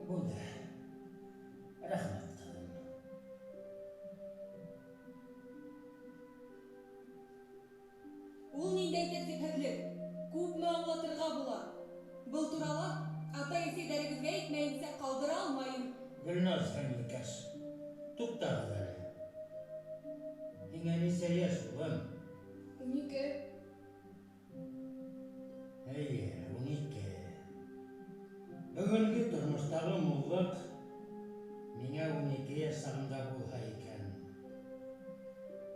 Булды. Рәхмәт, ҡыҙым. Ул ниндәй тәртипһеҙлек? Күпме аңлатырға була? Был турала атай-әсәйҙәрегеҙгә әйтмәйенсә ҡалдыра алмайым. Гөлназ һеңлекәш, туҡтағыҙ әле. Һиңә нисә йәш, улым? 12. Эйе, 12. Бөгөнгө тормоштағы муллыҡ миңә 12 йәш сағында булһа икән.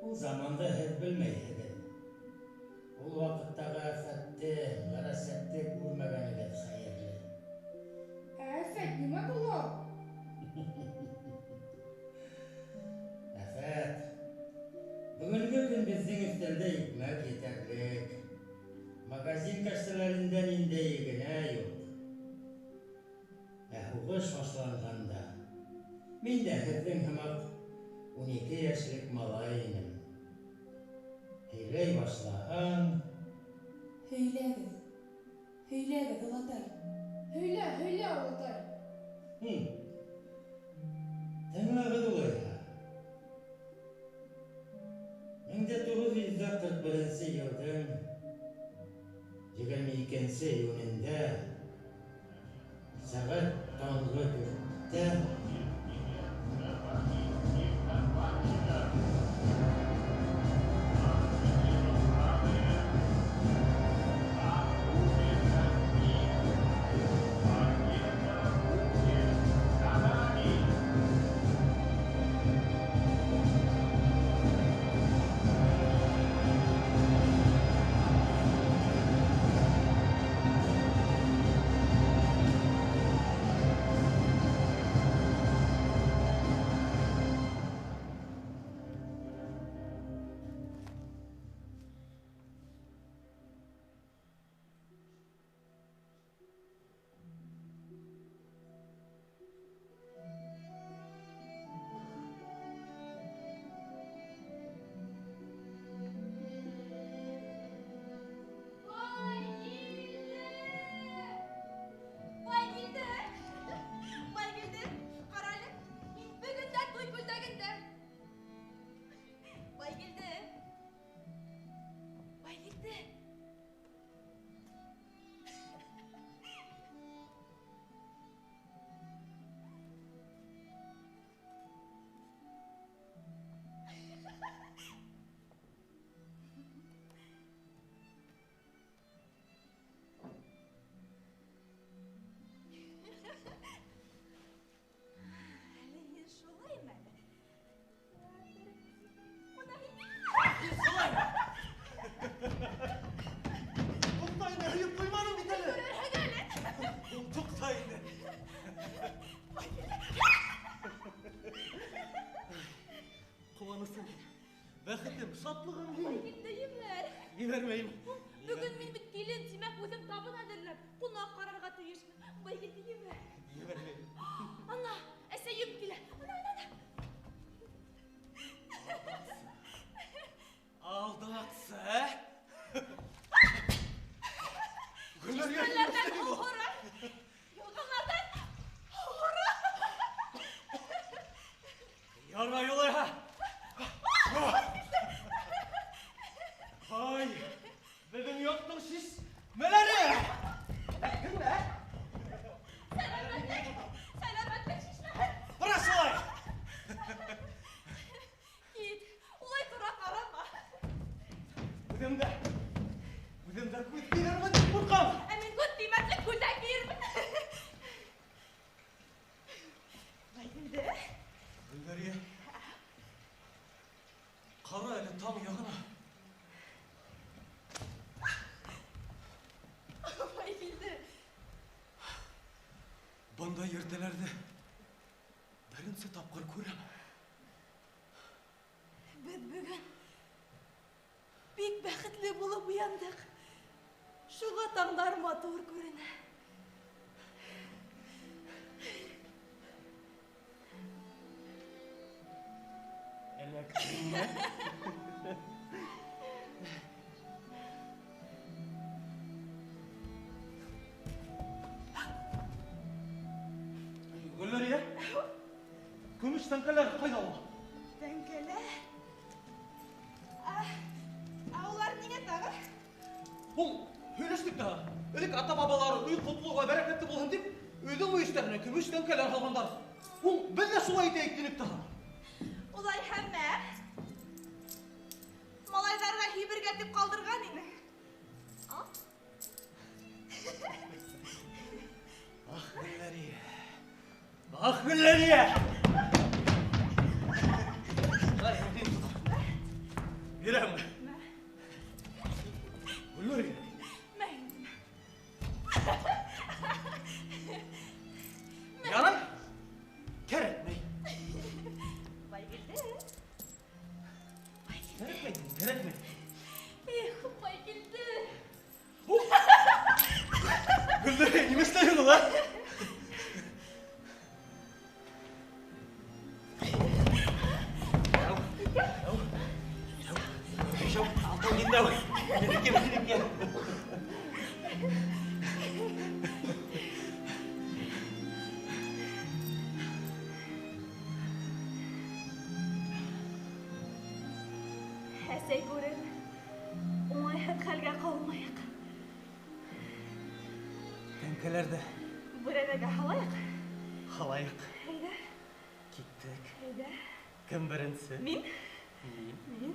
Ул заманды һеҙ белмәйһегеҙ. Ул ваҡыттағы афәтте, ғәрәсәтте күрмәгәнегеҙ хәйерле. Ә афәт нимә була? Афәт. Бөгөнгө көн беҙҙең өҫтәлдә икмәк етәрлек. Магазин кәштәләрендә ниндәйе генә юҡ. Ә һуғыш башланғанда мин дә һеҙҙең һымаҡ 12 йәшлек малай инем. Һөйләй башлаһаң... Һөйләгеҙ. Һөйләгеҙ, олатай. Һөйлә, һөйлә, олатай. Тыңлағыҙ улайһа. 1941 йылдың 22 июнендә сәғәт таңғы 4-тә Бәхетем, шатлығым һин. Байгилде, ебәр. Ебәрмәйем. Бөгөн мин бит килен, тимәк, үҙем табын әҙерләп, ҡунаҡ ҡарарға тейешмен. Байгилде, ебәр. Ебәрмәйем. Ана, әсәйем килә. Ана, ана, ана. Алдаҡсы, ә? Шишмәләрҙән һыу һора. Йылғаларҙан һыу һора. Ярай улайһа. Ай, беҙҙең яҡтың шишмәләре! Кемдә? Сәләмәтлек, сәләмәтлек шишмәһе. Бара шулай. Кит, улай тура ҡарама. Үҙем дә күҙ тейермен тип ҡурҡам. Ә мин күҙ теймәҫлек күлдәк кейермен. Байгилде. Гөлбәрия. Ҡара әле таң яғына. Байгилде. Бындай иртәләрҙе беренсе тапҡыр күрәм. Беҙ бөгөн бик бәхетле булып уяндыҡ. Шуға таңдар матур күренә. Эләктеңме? Гөлләрия, көмөш тәңкәләр ҡайҙа ул? Тәңкәләр? Ә улар ниңә тағы? Ул һөйләштек тә. Элек ата-бабалары өй ҡотло вә бәрәкәтле булһын тип, өйҙөң мөйөштәренә көмөш тәңкәләр һалғандар. Ул беҙ ҙә шулай итәйек тинек тә. Улай һәммә. Малайҙарға һибергә тип ҡалдырған ине. Ах, Гөлләрия. Ах, Гөлләрия! Бирәм. Гөлләрия. Ярай. Кәрәкмәй. Байгилде. Кәрәкмәй, кәрәкмәй. Эх, Байгилде. Гөлләрия, нимә эшләйһең ул, а? Әсәй күрер, уңайһыҙ хәлгә ҡалмайыҡ. Тәңкәләрҙе бүрәнәгә һалайыҡ. Һалайыҡ. Әйҙә. Киттек. Әйҙә. Кем беренсе? Мин. Мин. Мин.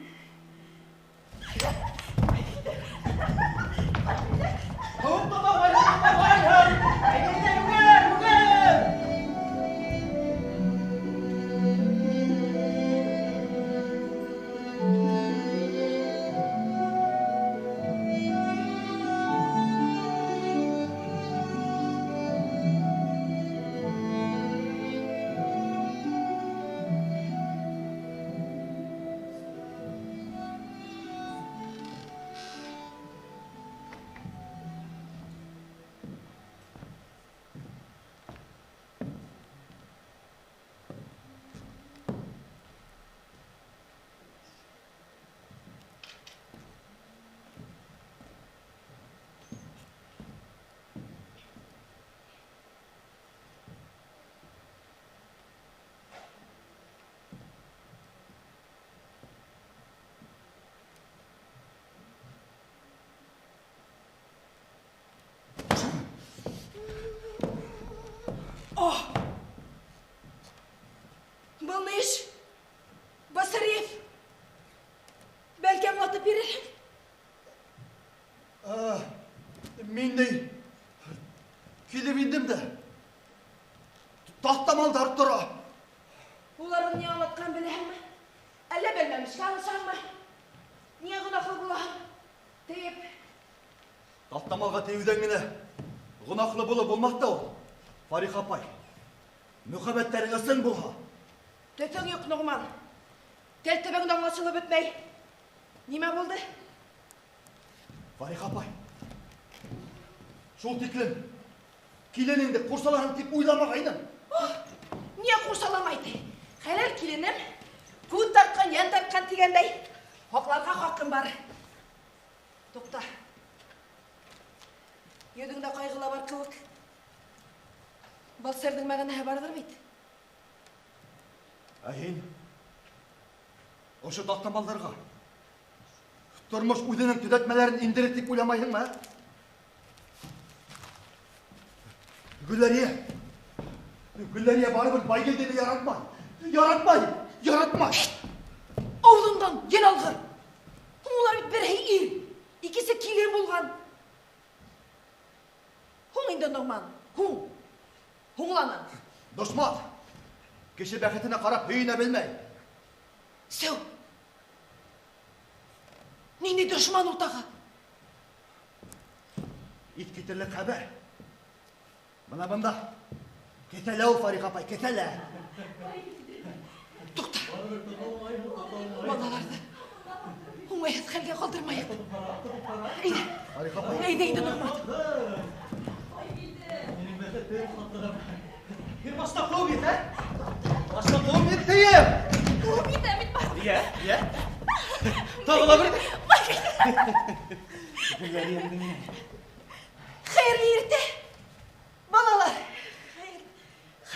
Был ни эш? Басариев, бәлки аңлатып бирерһең? Мин ни килеп индем дә таҫтамалдар тора. Уларҙың ни аңлатҡанын беләһеңме? Әллә белмәмешкә алышаңмы? Ниңә гонаһлы булаһың? Тиеп. Таҫтамалға тейеүҙән генә гонаһлы булып булмаҫ та ул. Фариха апай, мөхәббәттәрең ысын булһа. Төҫөң юҡ, Ноғман. Тел төбөңдә аңлашылып бөтмәй. Нимә булды? Фариха апай, шул тиклем киленеңде ҡурсаларым тип уйламағайным. Ниңә ҡурсаламай ти? Хәләл киленем, күҙ тартҡан, йән тартҡан тигәндәй, хаҡларға хаҡым бар. Туҡта. Йөҙөңдә ҡайғы ла бар кеүек. Был серҙең мәғәнәһе барҙыр бит. Ә һин ошо таҫтамалдарға тормош үҙенең төҙәтмәләрен индерер тип уйламайһыңмы, ә? Гөлләрия, Гөлләрия барыбер Байгилдене яратмай. Яратмай, яратмай. Ауыҙыңдан ел алғыр. Улар бит береһе ир, икесе килен булған. Һуң инде, Ноғман, һуң. Һуңланы. Дошман кеше бәхетенә ҡарап һөйөнә белмәй. Сәү. Ниндәй дошман ул тағы? Иҫ китерлек хәбәр. Бына бында. Кеҫәлә ул, Фариха апай, кеҫәлә. Туҡта. Балаларҙы уңайһыҙ хәлгә ҡалдырмайыҡ. Әйҙә. Фариха апай. Әйҙә, әйҙә, Ноғман. Минең бәхетем, ҡатыным. Һин башта ҡыуып ет, ә? Башта ҡыуып ет, тием. Ҡыуып етәм бит, бар. Йә, йә. Тағы ла бер. Гөлләрия. Хәйерле иртә, балалар.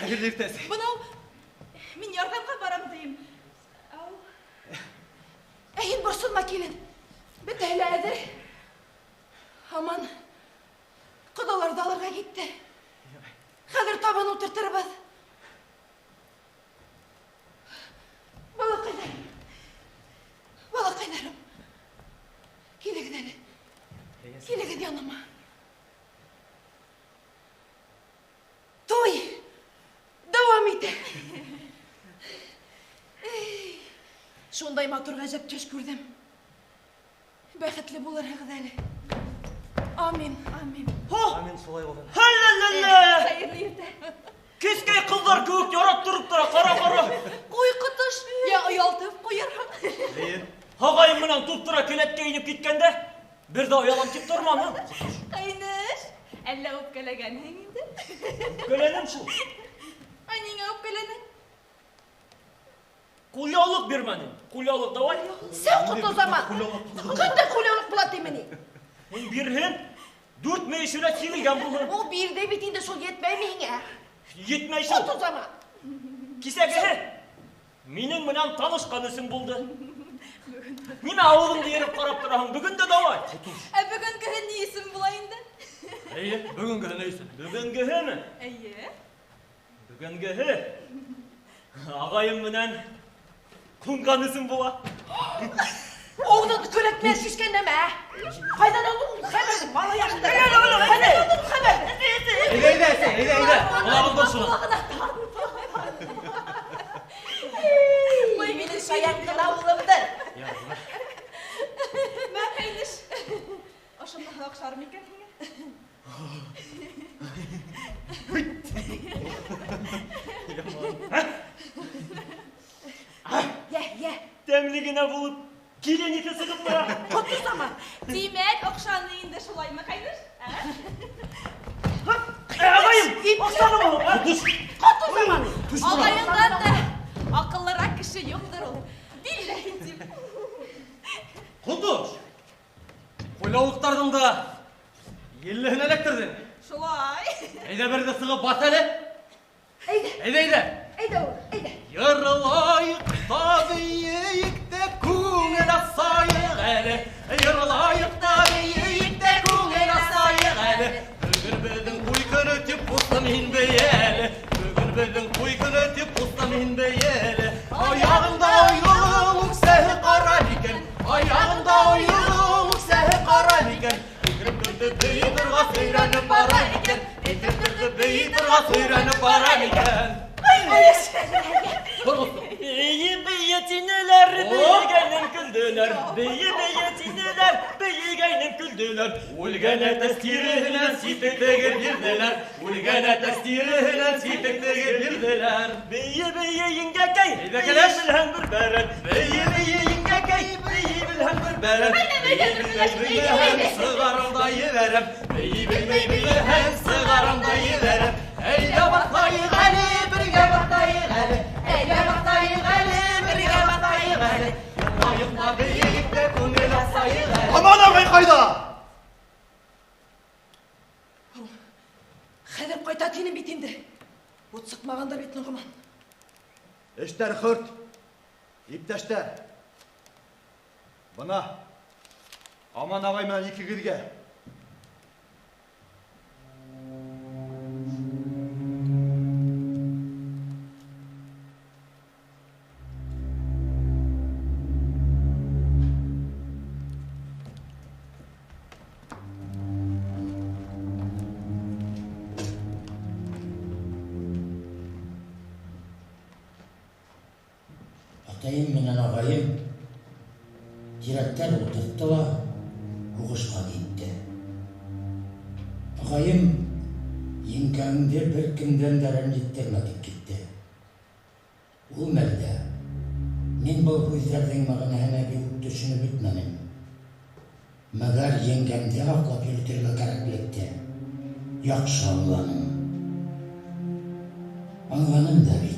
Хәйерле иртә, әсәй. Бынау, мин ярҙамға барам тием. Ау. Ә һин борсолма, килен. Бөтәһе лә әҙер. Аман ҡоҙаларҙы алырға китте. Хәҙер табын ултыртырбыҙ. Балаҡайҙарым, балаҡайҙарым, килегеҙ әле. Килегеҙ яныма. Туй дауам итә. Шундай матур ғәжәп төш күрҙем. Бәхетле булырһығыҙ әле. Амин, амин. Амин, шулай булһын. Хәллә-лә-лә! Хәйерле иртә. Кескәй ҡыҙҙар кеүек ярап тороп тора, ҡара-ҡара. Ҡуй, Ҡотош, я оялтып ҡуйырһың. Эйе. Ағайым менән туп-тура келәткә инеп киткәндә, бер ҙә оялам тип торманым. Ҡәйнеш, әллә үпкәләгәнһең инде? Үпкәләнем шул. Ә ниңә үпкәләнең? Ҡулъяулыҡ бирмәнең. Ҡулъяулыҡ давай. Сәү ҡотол заман. Көндә ҡулъяулыҡ була тиме ни? Ул бирһен. 4 мөйөшөнә сигелгән булһын. Ул бирҙе бит инде, шул етмәйме һиңә? Етмәй шул. Ҡотол заман. Кисәгеһе минең менән танышҡан өсөн булды. Нимә ауыҙыңды йырып ҡарап тораһың? Бөгөн дә давай. Ә бөгөнгөһө ни өсөн була инде? Эйе, бөгөнгөһө ни өсөн? Бөгөнгөһөмө? Эйе. Бөгөнгөһө ағайым менән ҡунған өсөн була. Ауыҙыңды көрәк менән шишкән нәмә? Ҡайҙан алдың ул хәбәрҙе? Бала йәшендә. Ҡайҙан алдың ул хәбәрҙе? Әйҙә, әйҙә, әсәй, әйҙә, әйҙә. Ҡолағыңды бор шуны. Минең шаян ғына улымды. Мә, ҡәйнеш. Ошонда оҡшар микән һиңә? Йә, йә. Тәмле генә булып, килен ите сығып тора. Ҡотол заман. Тимәк, оҡшаны инде шулаймы, ҡәйнеш? Ағайым, оҡшанымы? Ҡотол заман. Ағайыңдан да аҡыллыраҡ кеше юҡтыр ул. Билләһи тип. Ҡотош, ҡулъяулыҡтарҙың да еллеһен эләктерҙең. Шулай. Әйҙә берҙе сығып баҫ әле. Әйҙә. Әйҙә, әйҙә. Әйҙә, улым, әйҙә. Йырлайыҡ та бейейек тә күңел асайыҡ әле. Йырлайыҡ та бейейек тә күңел асайыҡ әле. Бөгөн беҙҙең туй көнө тип ҡустым һин бейе әле. Бөгөн беҙҙең туй көнө тип ҡустым һин бейе әле. Аяғыңда ойоң, үксәһе ҡара икән. Аяғыңда ойоң, үксәһе ҡара икән. Итеп төрҙө бейей торғас өйрәнеп бара икән. Итеп төрҙө бейей торғас өйрәнеп бара икән. Бейе, бейе тинеләр, бейегәнем көлдөләр. Бейе, бейе тинеләр, бейегәнем көлдөләр. Үлгән әтәс тиреһенән ситек тегеп бирҙеләр. Үлгән әтәс тиреһенән ситек тегеп бирҙеләр. Бейе, бейе еңгәкәй, Әйҙә, бейе кәләш. белһәң бер бәрән. Бейе, бейе еңгәкәй, бейе белһәң бер бәрән. Бейе белмәй белмәһәм, сығарам да ебәрәм. Бейе белмәй белмәһәм, сығарам да ебәрәм. Әйҙә баҫайыҡ әле, бергә баҫайыҡ әле. Әйҙә баҫайыҡ әле, бергә баҫайыҡ әле. Йырлайыҡ та бейейек тә күңел асайыҡ әле. Аман ағай ҡайҙа? Хәҙер ҡайта тинем бит инде. Ут сыҡмағандар бит, Ноғоман. Эштәр хөрт, иптәштәр. Бына Аман ағай менән икегеҙгә. Атайым менән ағайым тирәктәр ултыртты ла һуғышҡа китте. Ағайым еңкәңде бер кемдән дә рәнйеттермә тип китте. Ул мәлдә мин был һүҙҙәрҙең мәғәнәһенә бик үк төшөнөп бөтмәнем. Мәгәр еңгәмде һаҡлап йөрөтөргә кәрәклекте яҡшы аңланым. Аңланым да бит.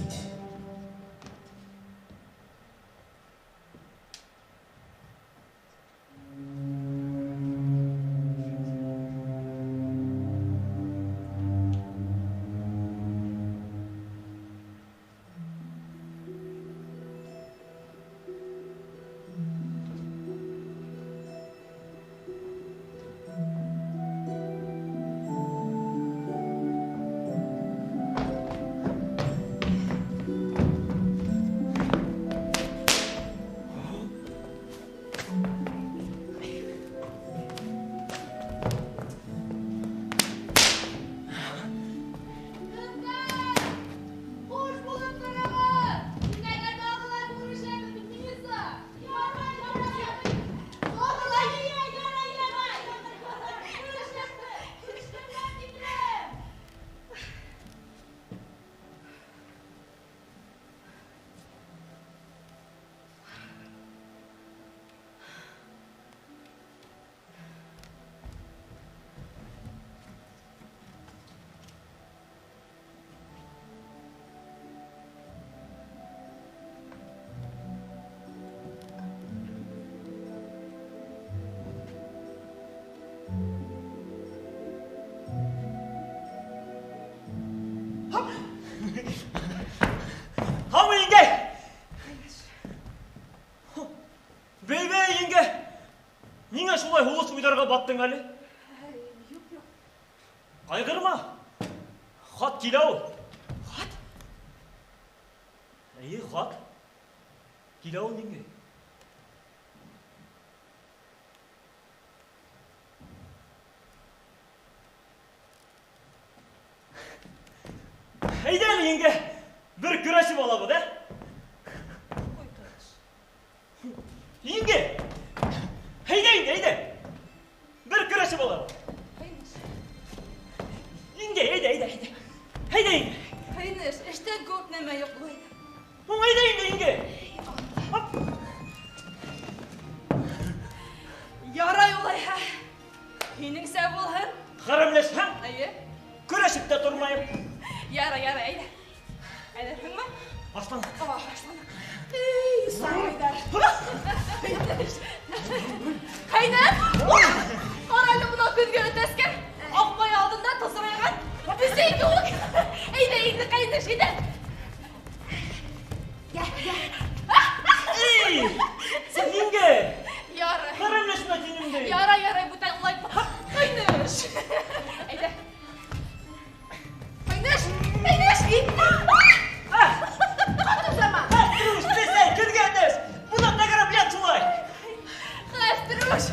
ҡайттың әле? Юҡ, юҡ. Ҡайғырма. Хат килә ул. Хат? Эйе, хат. Килә ул еңгә. Әйҙә әле, еңгә. Бер көрәшеп алабыҙ, ә? Ҡуй, ҡыҙыш. Еңгә. Әйҙә инде, әйҙә. Бер көрәшеп алабыҙ. Ҡәйнеш. Еңгә, әйҙә, әйҙә, әйҙә. Әйҙә, еңгә. Ҡәйнеш, эштән күп нәмә юҡ булай. Һуң әйҙә инде, еңгә. Оп. Ярай улайһа. Һинеңсә булһын. Хәрәмләшһәң? Эйе. Көрәшеп тә тормайым. Ярай, ярай, әйҙә. Әйҙәрһеңме? Башлана. О, башлана. Эй, сарайҙар. Ҡәйнеш. Ҡәйнәм! Ҡара әле бынау көҙгө өтәскән. Аҡбай алдында тызырайған бесәй кеүек. Әйҙә инде, ҡәйнеш, әйҙә. Йә, йә. Эй, еңгә. Ярай. Хәрәмләшмә тинем дә. Ярай, ярай, бүтән улайтма. Ҡәйнеш. Әйҙә. Ҡәйнеш, ҡәйнеш, Ҡаты заман. Хәстрүш, бесәй, көҙгө өтәс. Бына тәгәрәп ят шулай. Хәстрүш,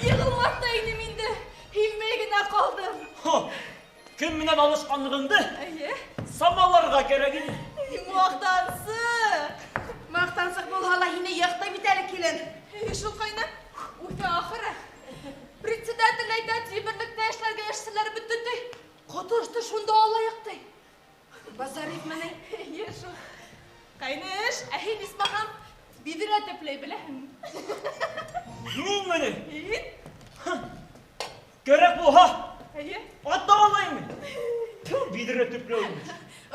йығылмаҫ та инем инде. Һиҙмәй генә ҡалдым. Хо, кем менән алышҡанлығыңды Эйе. самаларға кәрәк ине. Маҡтансыҡ. Маҡтансыҡ булһа ла һине йыҡты бит әле, килен. Эйе, шул ҡайна. Үҫә ахыры. Председатель әйтә, тимерлектә эшләргә эшселәр бөттө ти. Ҡотошто шунда алайыҡ ти. Базаров менән. Эйе, шул. Ҡәйнеш, ә һин, исмаһам, биҙрә төпләй беләһеңме? Минме ни? Һин? Кәрәк булһа, Эйе. ат та алайым мин. Тфү, биҙрә төпләү.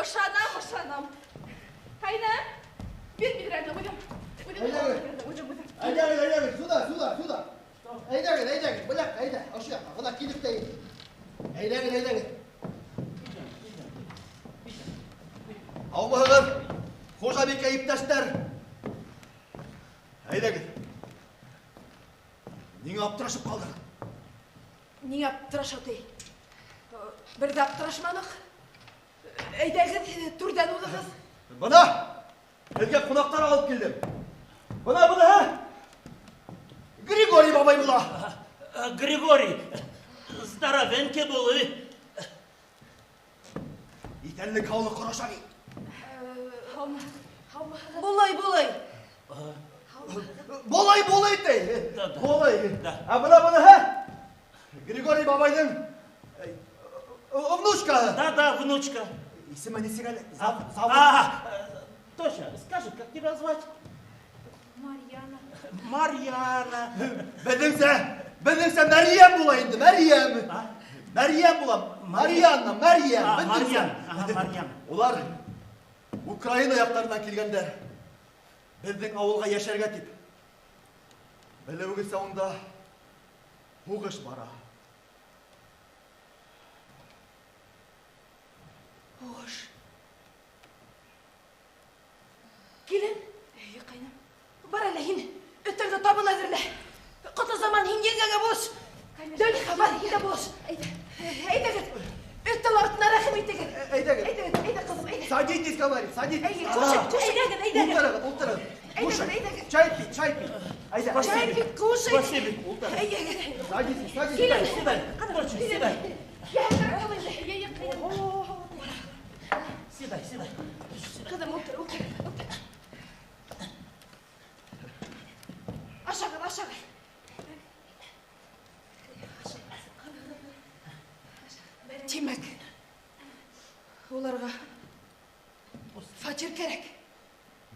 Ышанам, ышанам. Ҡәйнә, бир биҙрәне, үҙем. Үҙем, Әйҙәгеҙ. үҙем, үҙем. Әйҙәгеҙ, әйҙәгеҙ, сюда, сюда, сюда. Әйҙәгеҙ, әйҙәгеҙ, бүләк, әйҙә, ошо яҡҡа, бына килеп тә ин. Әйҙәгеҙ, әйҙәгеҙ. Һаумыһығыҙ, хужабикә иптәштәр. Әйҙәгеҙ. Ниңә аптырашып ҡалдығыҙ? Ниңә аптыраша ти? Бер ҙә аптырашманыҡ. Әйҙәгеҙ, түрҙән уҙығыҙ. Бына, һеҙгә ҡунаҡтар алып килдем. Бына, бына, һә? Григорий бабай була. Григорий, здоровенький булы. Иҫәнлек, һаулыҡ, ҡорашағи. Һаумыһығыҙ. Булай, булай. Булай, булай ти. Да, да. Булай. Да. Ә бына, бына, һә? Григорий бабайҙың внучкаһы. Да, да, внучка. Исеме нисек әле? Тоша, скажи, как тебя звать? Марьяна. Марьяна. Беҙҙеңсә, беҙҙеңсә Мәрйәм була инде, Мәрйәм. А? Мәрйәм була. Марьяна, Мәрйәм. А, Беҙҙеңсә. Марьян. Ага, Марьян. Улар Украина яҡтарынан килгәндәр. Беҙҙең ауылға йәшәргә тип. Белеүегеҙсә, унда һуғыш бара. Һуғыш. Килен. Эйе, ҡәйнәм. Бар әле һин, өҫтәлгә табын әҙерлә. Ҡото заман һин еңгәңә булыш. Дәүлиха, бар, һин дә булыш. Әйҙә. Әйҙәгеҙ. Өҫтәл артына рәхим итегеҙ. Әйҙәгеҙ. Әйҙәгеҙ, әйҙә, ҡыҙым, әйҙә. Садитесь, говорит, садитесь. Әйе, кушай, кушай. Әйҙәгеҙ, әйҙәгеҙ. Ултырығыҙ, ултырығыҙ. Әйҙәгеҙ, Кушай. әйҙәгеҙ. Чай пить, чай пить. Әйҙә. Чай пить, кушай. Спасибо. Ултырығыҙ. Әйҙәгеҙ. Садитесь, садитесь. Килен. Седай, Точно, седай. Йә, инде. Йә, йә, ҡәйнәм. Седай, седай. Ҡыҙым, ултыр, ултыр, ултыр. Ашағыҙ, ашағыҙ. Тимәк, уларға фатир кәрәк.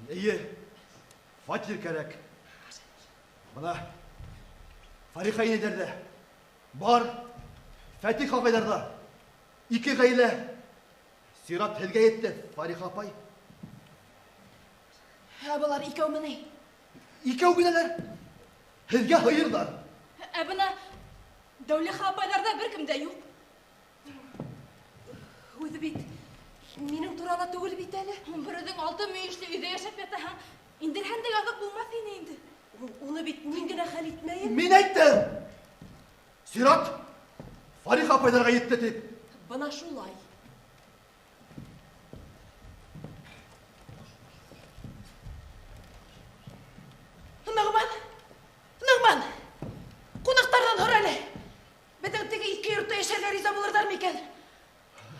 Эйе, фатир кәрәк. Бына Фариха инәйҙәрҙә бар, Фәтих ағайҙарҙа ике ғаилә. Сират һеҙгә етте, Фариха апай. Ә былар икәүме ни? Икәү генәләр. Һеҙгә һыйырҙар. Ә бына Дәүлиха апайҙарҙа бер кем дә юҡ. Үҙе бит минең турала түгел бит әле. Бер үҙең алты мөйөшлө өйҙә йәшәп ятаһың. Индерһәң дә яҙыҡ булмаҫ ине инде. Уны бит мин генә хәл итмәйем. Мин әйттем. Сират Фариха апайларға етте дип. Бына шулай. Нығман, Нығман, ҡунаҡтарҙан һора әле. Беҙҙең теге ике йортта йәшәргә риза булырҙар микән?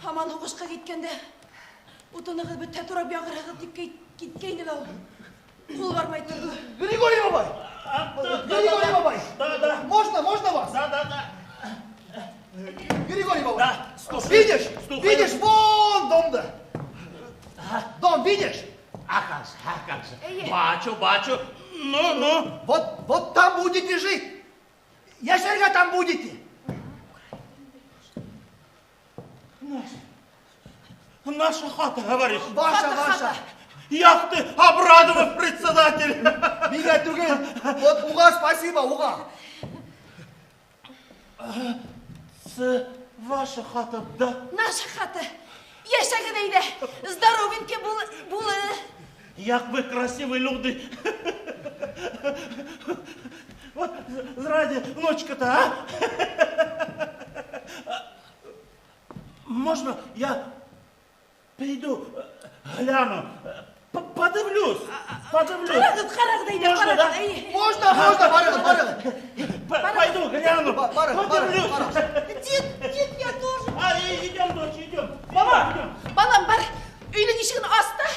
Һаман һуғышҡа киткәндә утынығыҙ бөтһә турап яғырһығыҙ тип киткәйне лә ул. Ҡул бармай торҙо. Григорий бабай! Григорий бабай! Да, да. Можно, можно вас? Да, да, да. Григорий бабай! Да, слушаю. Видишь? Слушаю. Видишь, вон дом-то! Дом видишь? А как же, а как же. Эй. Бачу, бачу. Ну, ну. Вот, вот там будете жить. Йәшәргә там будете. Наша хата, говоришь. Ваша, Хата, ваша. хата. Як ты обрадовал, председатель. Миңә түгел. Вот уға спасибо, уға. С ваша хата, да? Наша хата. Йәшәгеҙ әйҙә. Здоровенький булы. Як вы красивые люди. Вот ради внучка-то, а? Можно я приду, гляну, подивлюсь, подивлюсь. Ҡарағыҙ, ҡарағыҙ әйҙә, Можно, ҡарағыҙ. да? Әй. Можно, можно, барығыҙ, барығыҙ. Пойду гляну, Барығыҙ, подивлюсь. барығыҙ. Дед, дед, я тоже. А, идем, дочь, идем. Баба, Идем. балам бар. Өйҙөң ишеген ас та,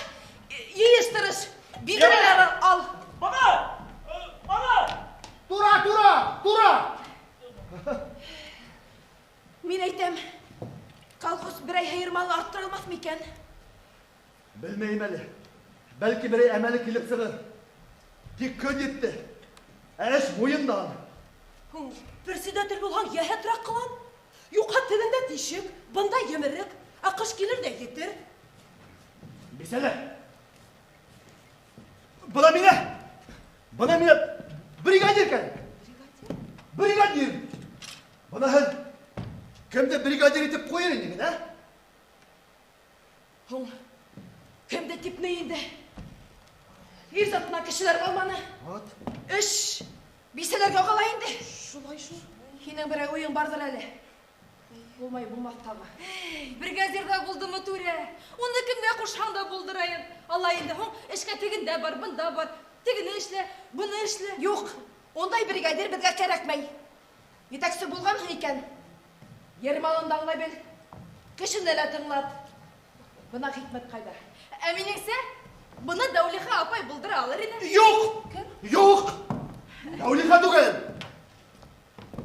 йыйыштырыш. Биҙрәләр ал. Баба! Баба! Тура, тура, тура. Мин әйтәм, колхоз берәй һыйыр малы арттыра алмаҫ микән? Белмәйем әле. Бәлки берәй әмәле килеп сығыр. Тик көн етте. Ә эш муйындан. Председатель булһаң, йәһәтрәк ҡылан. Юҡһа телендә тишек, бында емерек, ә ҡыш килер ҙә етер. Бисәлә. Бына миңә, бына миңә бригадир кәрәк. Бригадир. Бына һеҙ кемде бригадир итеп ҡуйыр инегеҙ, ә? Һуң, кемде тип ни инде? Ир затына кешеләр ҡалманы. Вот. Эш бисәләргә ҡала инде. Шулай шул. Һинең берәй уйың барҙыр әле. Булмай булмаҫ тағы. Бригадирҙа булдымы түрә? Уны кемгә ҡушһаң да булдырайым. Алай инде һуң эшкә тегендә бар, бында бар. Тегене эшлә, быны эшлә. Юҡ, ундай бригадир беҙгә кәрәкмәй. Етәксе булғанһың икән, ер малын да аңлай бел, кешене лә тыңлат. Бына хикмәт ҡайҙа? Ә минеңсә, быны Дәүлиха апай булдыра алыр ине. Юҡ! Кем? Юҡ! Дәүлиха түгел.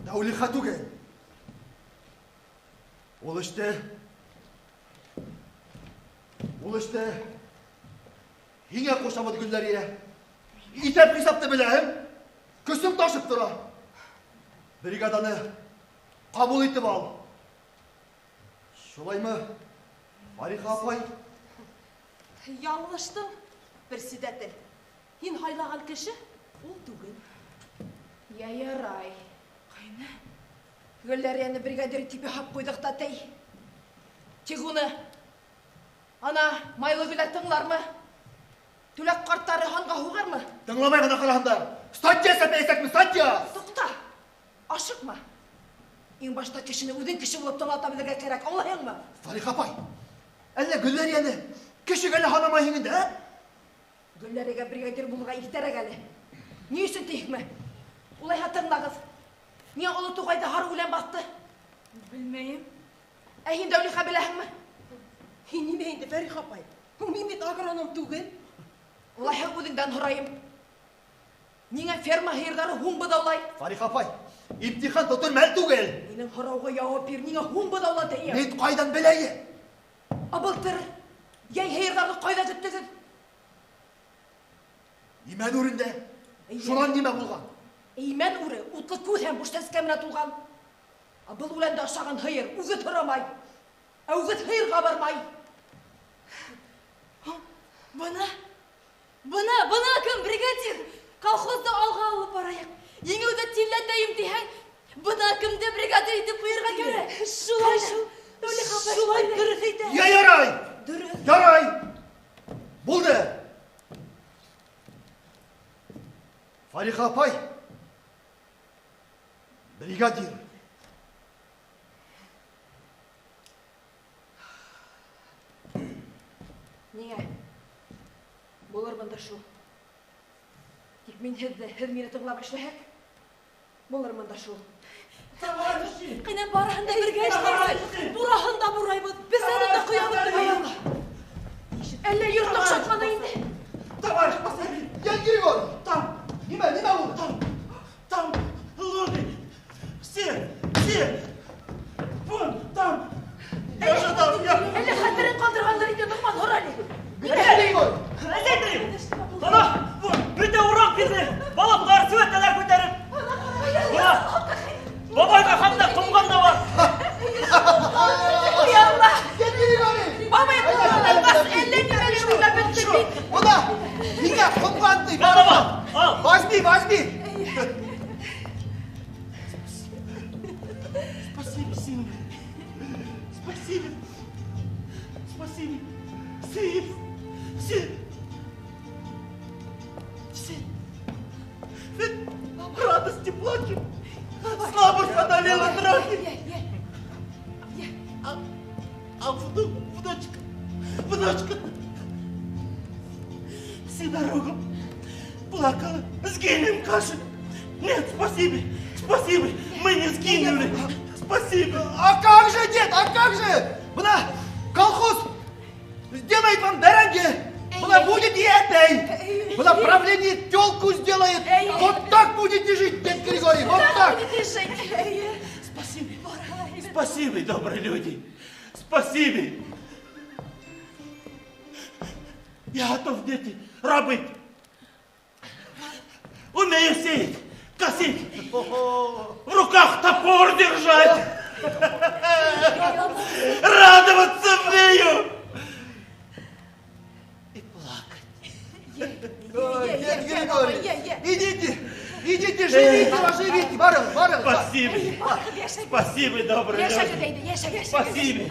Дәүлиха түгел. Ул эште, ул эште һиңә ҡушабыҙ, Гөлләрйә. Иҫәп-хисапты беләһең, көсөң ташып тора. Бригаданы ҡабул итеп ал. Шулаймы, Фариха апай? Яңылыштың, председатель. Һин һайлаған кеше ул түгел. Я ярай. Ҡайны? Гөлләрйәне бригадир итеп яһап ҡуйҙыҡ та тей. Тик уны ана майлы гөлә тыңлармы? Түләк ҡарттары һанға һуғармы? Тыңламай ғына ҡараһындар. Статья сәпәйәсәкме, статья! Туҡта, ашыҡма. Иң башта кешене үҙең кеше булып тыңлата белергә кәрәк, аңлайһыңмы? Фариха апай, әллә Гөлләрйәне кешегә лә һанамайһың инде, ә? Гөлләрйәгә бригадир булырға иртәрәк әле. Ни өсөн тиһеңме? Улайһа тыңлағыҙ. Ниңә оло туғайҙы һары үлән баҫты? Белмәйем. Ә һин, Дәүлиха, беләһеңме? Һин нимә инде, Фәриха апай? Һуң мин бит агроном түгел. Улайһа үҙеңдән һорайым. Ниңә ферма һыйырҙары һуң быҙаулай? Фариха апай, имтихан тотор мәл түгел. Минең һорауға яуап бир, ниңә һуң быҙаулай тием? Мин ҡайҙан беләйем? Ә былтыр йәй һыйырҙарҙы ҡайҙа көттөгөҙ? Имән үрендә. Эйе. Шунан нимә булған? Имән үре утлы күҙ һәм буш сәскә менән тулған. Ә был үләнде ашаған һыйыр үгеҙ һорамай. Ә үгеҙ һыйырға бармай. Бына, бына, бына кем бригадир. Колхозды алға алып барайыҡ. Еңеүҙе тиҙләтәйем тиһәң, бына кемде бригадир итеп ҡуйырға кәрәк. Шулай шул. Шулай дөрөҫ әйтә. Я ярай. Дөрөҫ. Ярай. Булды. Фариха апай. Бригадир. Ниңә? Булырмын да шул. Тик мин һеҙҙе, һеҙ мине тыңлап эшләһәк, булырмын да шул. Товарищи! Ҡәйнәм барыһын да бергә эшләйбеҙ. Бураһын да бурайбыҙ, бесәнен дә ҡоябыҙ түгел. Әллә йорт оҡшатманы инде? Товарищ Басариев! Дед Григорий! Там! Нимә, нимә булды? Там! Там луны! Все! Все! Вон, там! Я ожидал, я... Әллә хәтерен ҡалдырғандар инде, Ноғман, һора әле. Дед Григорий! Әзәтри! Ана, бөтә урам килде. Балаҡтар, сүәтәләр күтәреп. Бына, бабайға хатта ҡомған да бар. Ой, Алла! Дед Григорий! Бабай ҡулынан әллә нимәләр уйлап бөттөк бит. Бына, һиңә ҡомған ти. На, баба, ал. Возьми, возьми. Спасибо, сын. Спасибо. Спасибо. Сын. Сын. Сын. Радости плачу. Слабость одолела страхи. А внук, внучка, внучка всю дорогу плакала. Сгинем, каши. Нет, спасибо, спасибо, мы не сгинули. Спасибо. А как же, дед, а как же? Бына колхоз сделает вам дороги. Бына будет и этой. Бына правление телку сделает. Вот так будете жить, дед Григорий, вот так. Спасибо. Спасибо, добрые люди. Спасибо. Я готов, дети, рабыть. Умею сеять, косить. В руках топор держать. Радоваться умею. И плакать. Ой, дед Григорий, идите, идите, живите, живите. Барыл, барыл. Спасибо. Спасибо, добрые люди. Спасибо.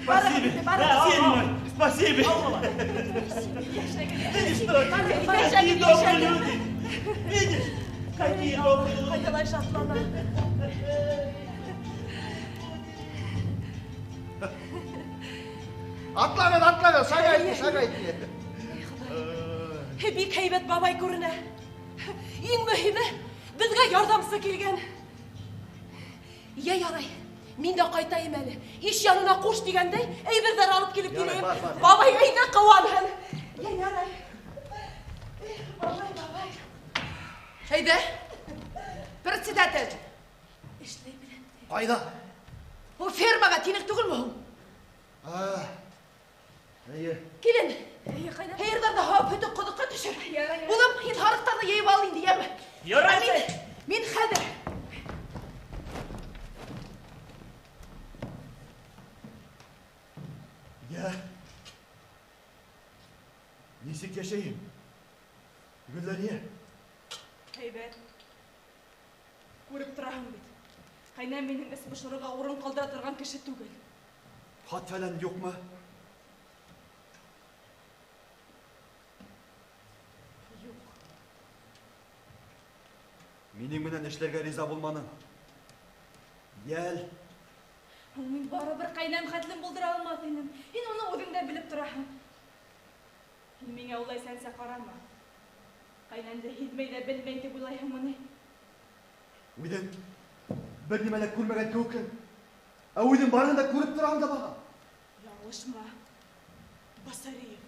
Спасибо. Сын мой, спасибо. Видишь, что? Какие добрые люди. Видишь, какие добрые люди. Атлағыҙ, атлағыҙ, шагайте, шагайте. Бик һәйбәт бабай күренә. Иң мөһиме, беҙгә ярҙамсы килгән. Йә ярай, мин дә ҡайтайым әле. Иш янына ҡуш тигәндәй, әйберҙәр алып килеп киләйем. Бабай әйҙә ҡыуанһын. Йә ярай. Бабай, бабай. Әйҙә, председатель. Эшләй беләм. Ҡайҙа? Ул фермаға тинек түгелме һуң? Эйе. Килен, һыйырҙарҙы һауып һөтө ҡоҙоҡҡа төшөр. Улым, һин һарыҡтарҙы йыйып ал инде, йәме? Ярай. Мин хәҙер. Йә. Нисек йәшәйем? Гөлдәния. Һәйбәт. Күреп тораһың бит. Ҡәйнәм минең эс бошорорға урын ҡалдыра торған кеше түгел. Хат фәлән юҡмы? Юҡ. Минең менән эшләргә риза булманың. Йәл. Мин барыбер ҡәйнәм хәтлем булдыра алмаҫ инем. Һин уны үҙең дә белеп тораһың. Һин миңә улай сәнсә ҡарама. Ҡәйнәмде һиҙмәй ҙә белмәй тип уйлайһыңмы ни? Үҙең бер нимә лә күрмәгән кеүекһең. Ә үҙең барыһын да күреп тораһың да баға. Яңылышма, Басариев.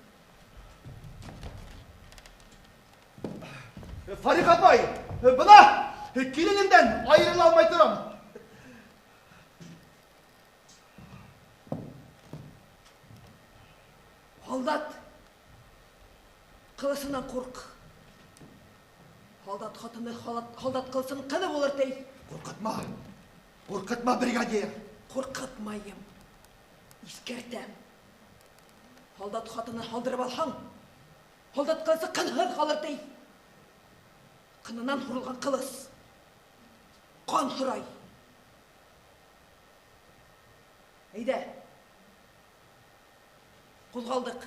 Фариҡ апай, бына киленемдән айырыла алмай торам. Һалдат ҡылысынан ҡурҡ. Һалдат ҡатыны һалдат ҡылысының ҡыҙы булыр ти. Ҡурҡытма. Ҡурҡытма, бригадир. Ҡурҡытмайым. Иҫкәртәм. Һалдат ҡатыны һалдырып алһаң, һалдат ҡылысы ҡынһыҙ ҡалыр ти. Ҡынынан һурылған ҡылыс ҡан һорай. Әйҙә. Ҡуҙғалдыҡ.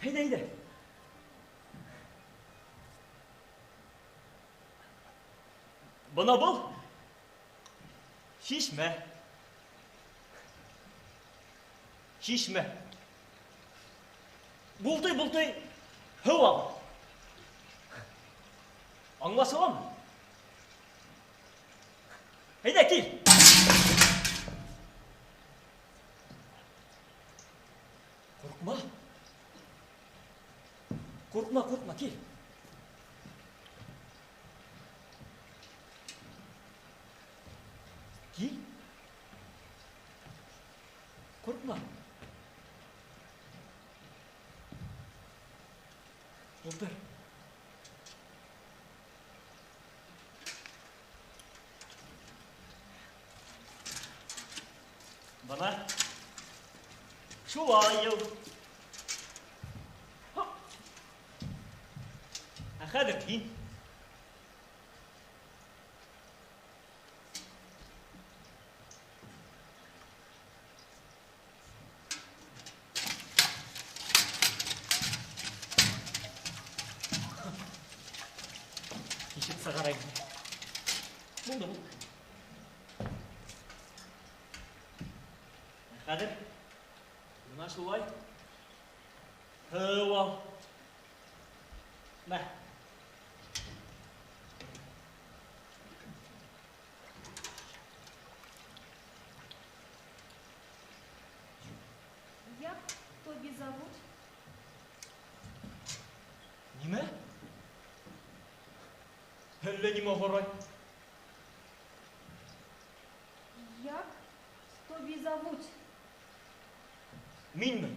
Әйҙә, әйҙә. Бына был шишмә. Шишмә. Бултый-бултый һыу аға. Аңлашыламы? Әйҙә, кил. Ҡурҡма. Ҡурҡма, ҡурҡма, кил. Кил. Ҡурҡма. Ултыр. Бына шулай ул. Ә хәҙер һин. Ишек сығарайым. Булды, булды. Ә хәҙер бына шулай һыу ал. Мә. Як тобі зовут? Нимә? Әллә нимә һорай. Як тобі зовут? Минме?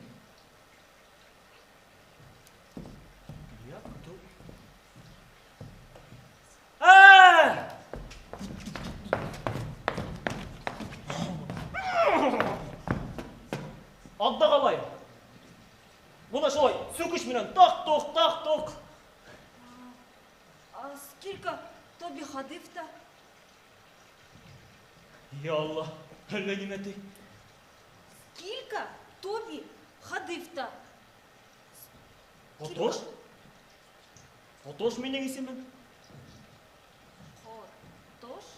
Як то? Ә! Атта ҡалай. Бына шулай сүкеш менән таҡ-тоҡ, таҡ-тоҡ. А скільки тобі ходив-то? Я Алла, әллә нимә ти. Скільки тобі ходив-то? Ҡотош? Ҡотош минең исемем. Ҡотош?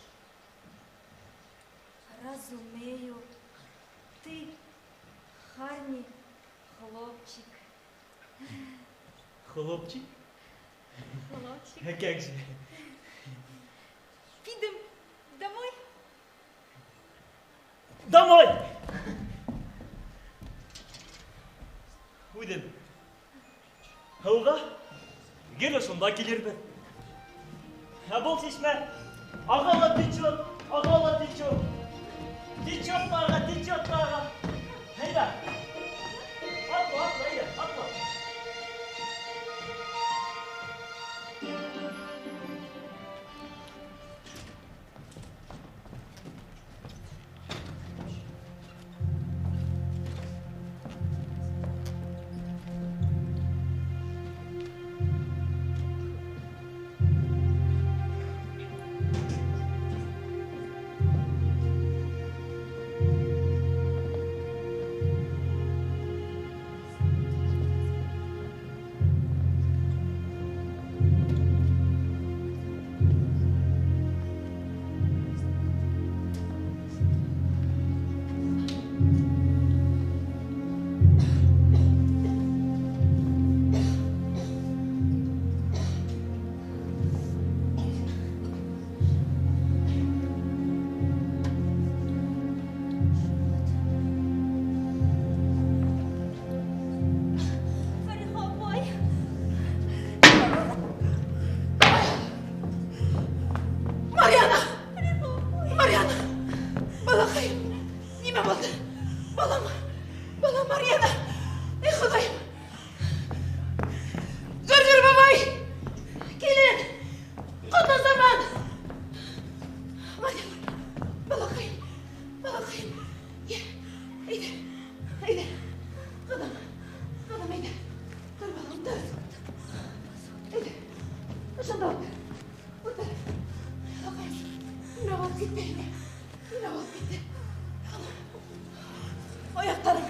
Разумею, ти гарний хлопчик. Хлопчик? Хлопчик. А как же? Підем домой? Домой! Үҙем. Һыуға гел ошонда килербеҙ. Ә был шишмә аға ла течет, аға ла течет. Течет та аға, течет та аға. Әйҙә. Атла, атла, әйҙә, атла. Фәриха апай. Марьяна! Марьяна! Балаҡайым! Нимә булды? Балам! Балам, Марьяна! Эй, Хоҙайым! Гөргөр бабай! Килен! Ҡотон заман! Марьяна! Балаҡайым! Балаҡайым! Йә, әйҙә, әйҙә! Ҡыҙым! Ҡыҙым, әйҙә! Тор, балам, тор! Әйҙә! Ошонда ултыр! Ултыр! Балаҡайым! Нимә булып китте? Нимә булып китте? Аяҡтарың,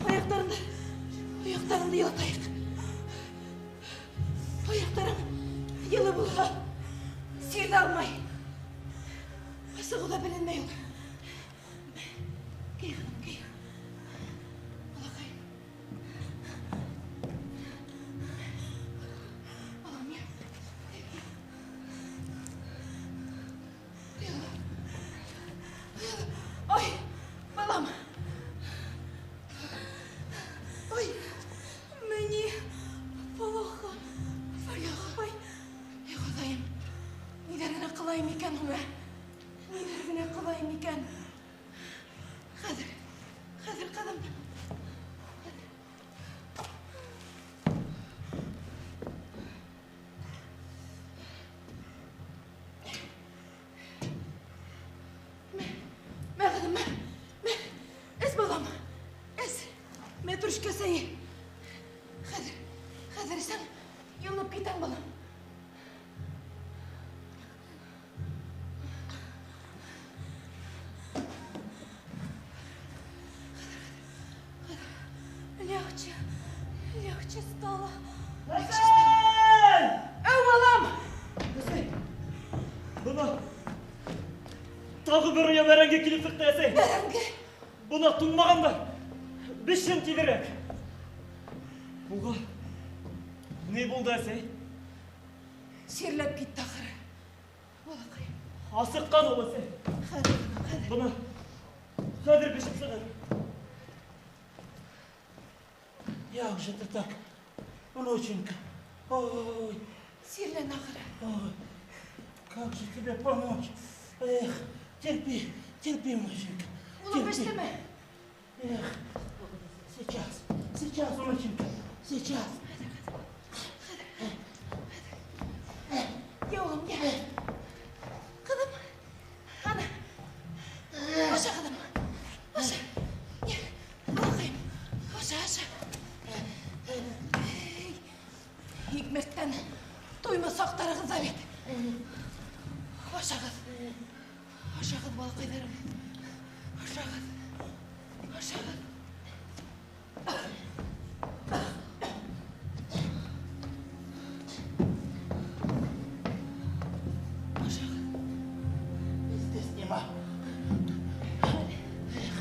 аяҡтарыңды, аяҡтарыңды йылытайыҡ. Аяҡтарың йылы булһа, сир ҙә алмай. Асығы ла беленмәй ул. Кей, ҡыҙым, кей. Балаҡайым. Балам, я. Ой, балам. Ой, Мне плохо. Ой, эй, Хоҙайым, ниҙәр генә ҡылайым икән һуң, ә? Ниҙәр генә ҡылайым икән? Хәҙер, хәҙер, ҡыҙым. Мә, мә, ҡыҙым, мә, мә. Эс, балам, эс. Мәтрүшкә сәйе. Хәҙер, хәҙер эсәң, йылынып китәң, балам. Легче, легче стало. Әсәй! Әү, балам! Әсәй! Бына тағы бер оя бәрәңге килеп сыҡты, әсәй. Бәрәңге? Бына туңмаған да. Бешһен тиҙерәк. Уға ни булды, әсәй? Сирләп китте ахыры. Балаҡайым. Асыҡҡан ул, әсәй. Хәҙер, хәҙер. Бына хәҙер бешеп сығыр. Як же ты так, внученька? Ой, Сирлән ахыры. ой, как же тебе помочь? Эх, терпи, терпи, внученька. Улым терпи. бештеме? Эх, сейчас, сейчас, внученька, сейчас. Я, улым, я. Ҡыҙым, ана. Аша, ҡыҙым. Аша. Я, балаҡайым. Аша, аша. Эй, икмәктән туймаҫ саҡтарығыҙ ҙа бит. Ашағыҙ. Ашағыҙ, балаҡайҙарым. Ашағыҙ. Ашағыҙ. Ашағыҙ. Здесь нема. Эх,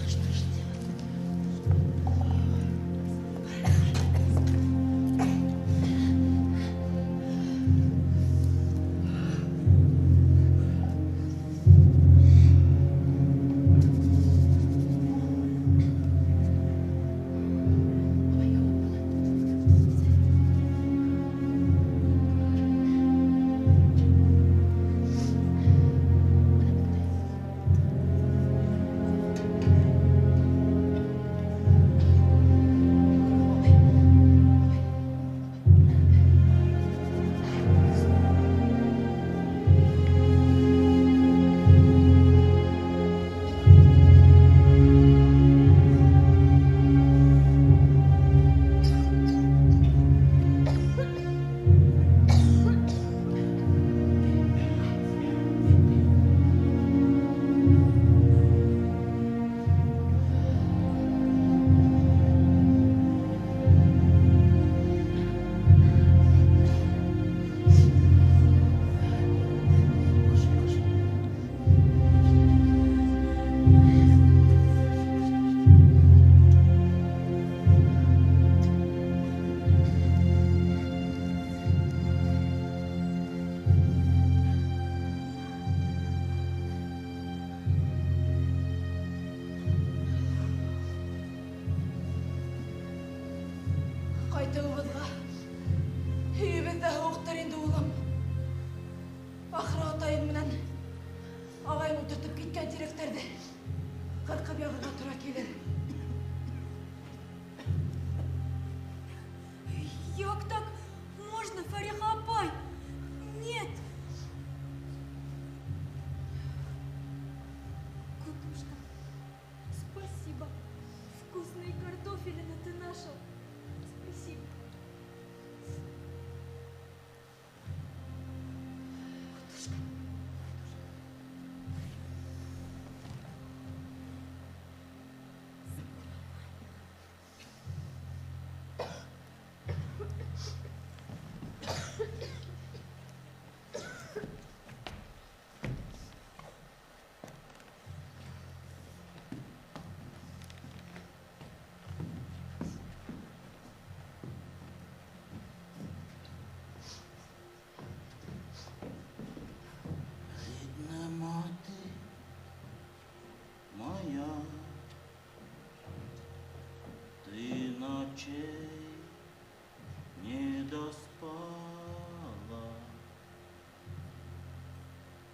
что ж делать? Ҡайтыуыбыҙға өйөбөҙ ҙә һыуыҡтыр инде, улым. Ахыры атайым менән ағайым ултыртып киткән тирәктәрҙе ҡырҡып яғырға тура килер. Як так можно, Фариха апай? Нет. Кутушка, спасибо. Вкусные картофелины ты нашел. Спасибо. Кутушка. ночей не доспала.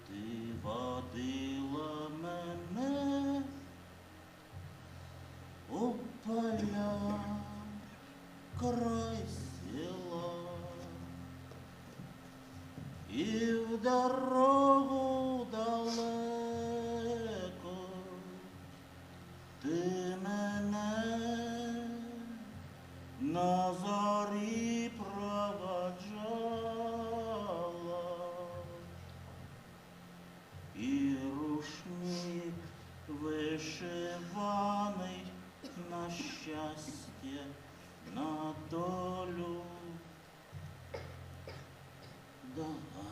Ти водила мене у поля край села і в дорогу далеко ти мене на зорі проводжала. І рушник вишиваний на щастя, на долю дала.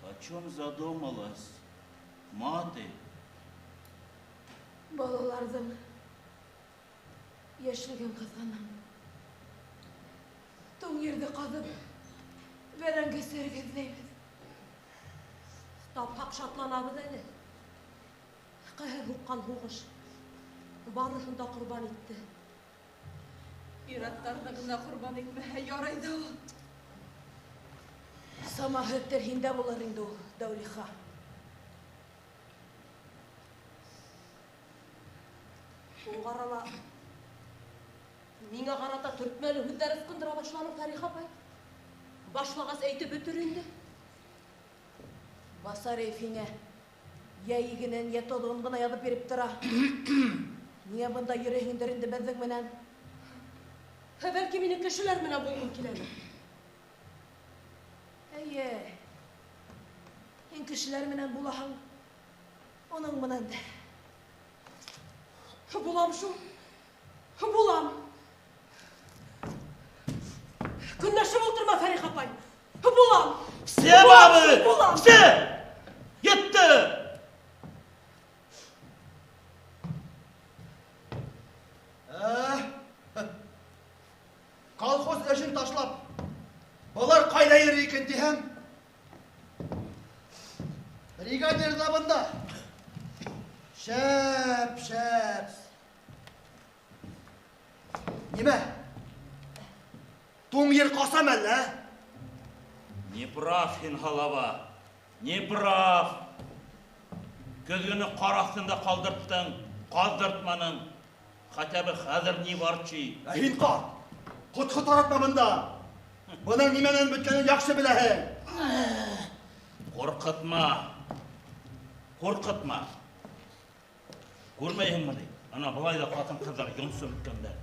О чем задумалась мати? Балаларҙың йәшлеген ҡыҙғанам. Туң ерҙе ҡаҙып, бәрәңге серек эҙләйбеҙ. Тапһаҡ шатланабыҙ әле. Ҡәһәр һуҡҡан һуғыш барыһын да ҡорбан итте. Ир-аттарҙы ғына ҡорбан итмәһә ярай ҙа ул. Самаһы һиндә булыр инде ул, Дәүлиха. Һуңғы арала миңә ҡарата төртмәле һүҙҙәр ысҡындыра башланы Фәриха апай. Башлағас әйтеп бөтөр инде. Басареев һиңә йә игенен, йә тоҙон ғына яҙып биреп тора. Ниңә бында йөрөйһөңдөр инде беҙҙең менән? Ә бәлки минең кешеләр менән булғым киләлер. Эйе. Һин кешеләр менән булаһың, уның менән дә. Булам шул. Булам. Көнләшеп ултырма, Фәриха апай. Булам. Все, бабы! Булам. Все! Етте! Колхоз эшен ташлап, былар ҡайҙа йөрөй икән тиһәм, бригадир ҙа бында. Шәп, шәп. Нимә? Туң ер ҡасам әллә? Не прав һин, һалава. Не прав. Көҙгөнө ҡар аҫтында ҡалдырттың, ҡаҙҙыртманың. Хотя бы хәҙер не ворчи. Ә һин ҡарт, ҡотҡо таратма бында. Бының нимәнән бөткәнен яҡшы беләһең. Ҡурҡытма. Ҡурҡытма. Күрмәйһеңме ни? Ана былай ҙа ҡатын-ҡыҙҙар йонсоп бөткәндәр.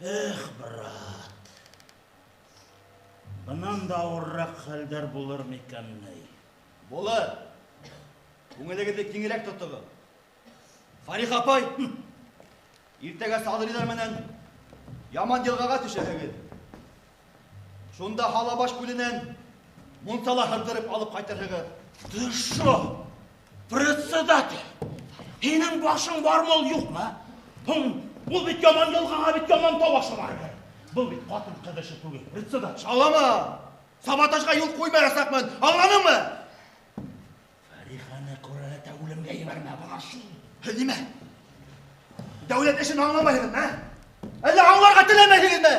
Эх, брат. Бынан да ауырыраҡ хәлдәр булыр микән ни? Булыр. Күңелегеҙҙе киңерәк тотоғоҙ. Фәриха апай, иртәгә Саҙриҙар менән Яман йылғаға төшәһегеҙ. Шунда Һалабаш күленән мунсала һырҙырып алып ҡайтырһығыҙ. Ты шо, председатель? Һинең башың бармы ул, юҡмы? Һуң, ул бит яман йылғаға бит яман тау аша барыр. Был бит ҡатын-ҡыҙ эше түгел, председатель. Шаулама! Саботажға юл ҡуймаясаҡмын, аңланыңмы? Фәрихәне күрәләтә үлемгә ебәрмә, бына шул. Нимә? Дәүләт эшен аңламайһығыҙмы, ә? Әллә аңларға теләмәйһегеҙме?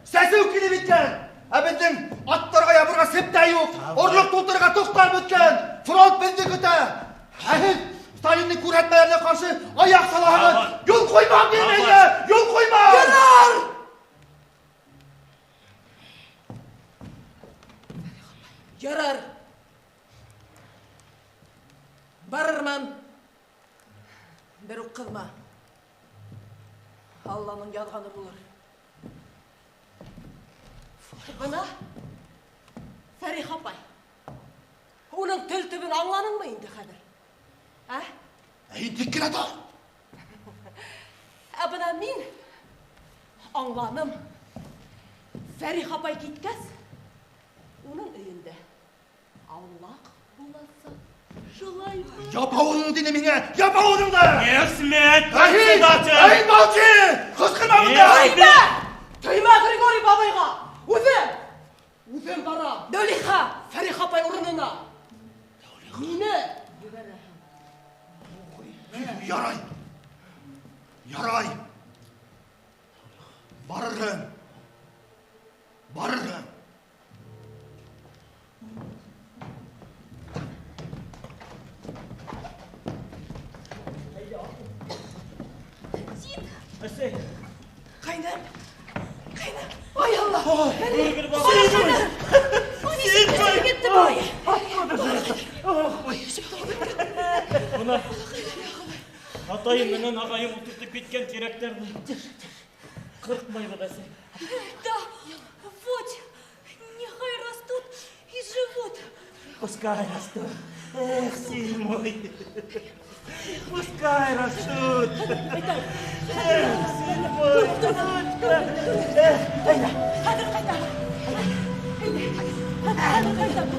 Сәсеү килеп еткән. Ә беҙҙең аттарға ябырға сеп тә юҡ, орлоҡ тултырырға тоҡтар бөткән. Фронт беҙҙе көтә. Ә һеҙ Сталиндың күрһәтмәләренә ҡаршы аяҡ салаһығыҙ. Юл ҡуймам тием инде, юл ҡуймам. Ярар! Ярар. Барырмын. Бер үк ҡыҙма. Алланың яҙғаны булыр. Бына Фәриха апай. Уның тел төбөн аңланыңмы инде хәҙер? Ә? Ә һин тик кенә тор. Ә бына мин аңланым. Фәриха апай киткәс, уның өйөндә аулаҡ буласаҡ. Шулаймы? Яп ауыҙыңды тине миңә, яп ауыҙыңды! Не сметь, Ә һин, председатель! ә һин молчи! Ҡысҡырма бында! Теймә! Теймә Григорий бабайға! Үҙем! Үҙем барам. Дәүлиха! Фәриха апай урынына. Мине ебәрәһең. Ярай. Барырым. Барырым. Дин! Әсәй! Ҡайным! Ҡайным! Ай Алла! Китте бай! Бына атайым менән ағайым ултыртып киткән тирәктәрҙе ҡырҡмайбыҙ, әсәй. Да, вот, нехай растут и живут. Пускай растут. Эх, сын мой. Пускай растут. Эх, сын мой. Эх, әйҙә. Хәҙер ҡайтам. Хәҙер ҡайтам.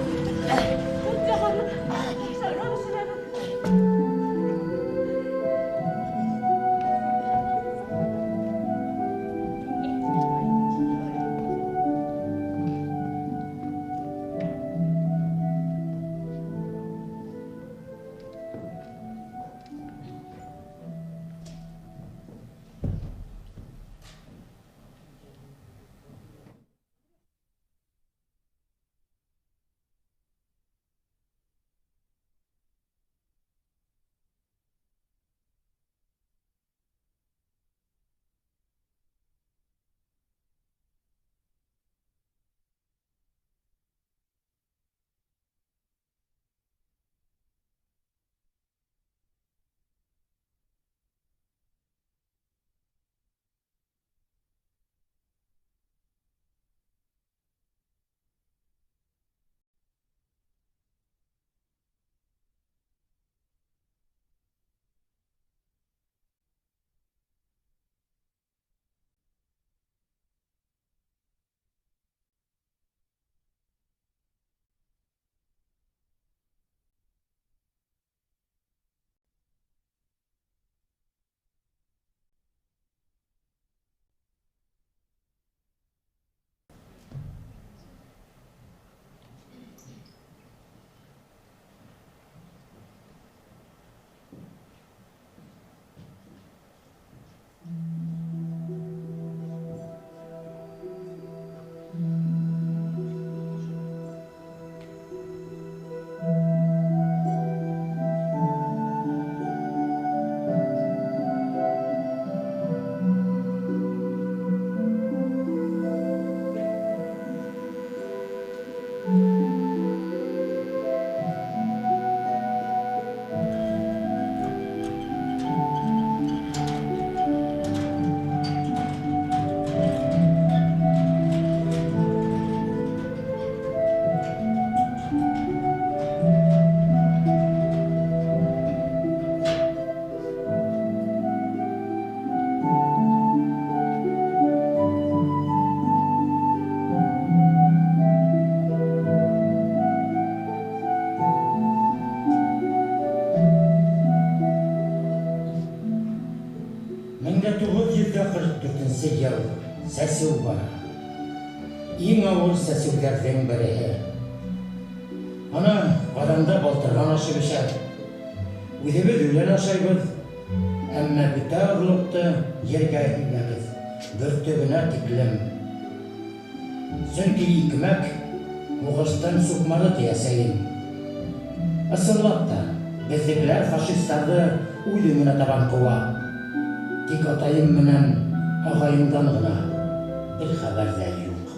Йыл сәсеү бара. Иң ауыр сәсеүҙәрҙең береһе. Ана ҡаҙанда балтырған ашы бешә. Үҙебеҙ үлән ашайбыҙ, әммә бөтә орлоҡто ергә һибәбеҙ, бөртөгөнә тиклем. Сөнки икмәк һуғыштың суҡмары, ти әсәйем. Ысынлап та, беҙҙекеләр фашистарҙы үҙ өңөнә табан ҡыуа. Тик атайым менән ағайымдан ғына бер хәбәр ҙә юҡ.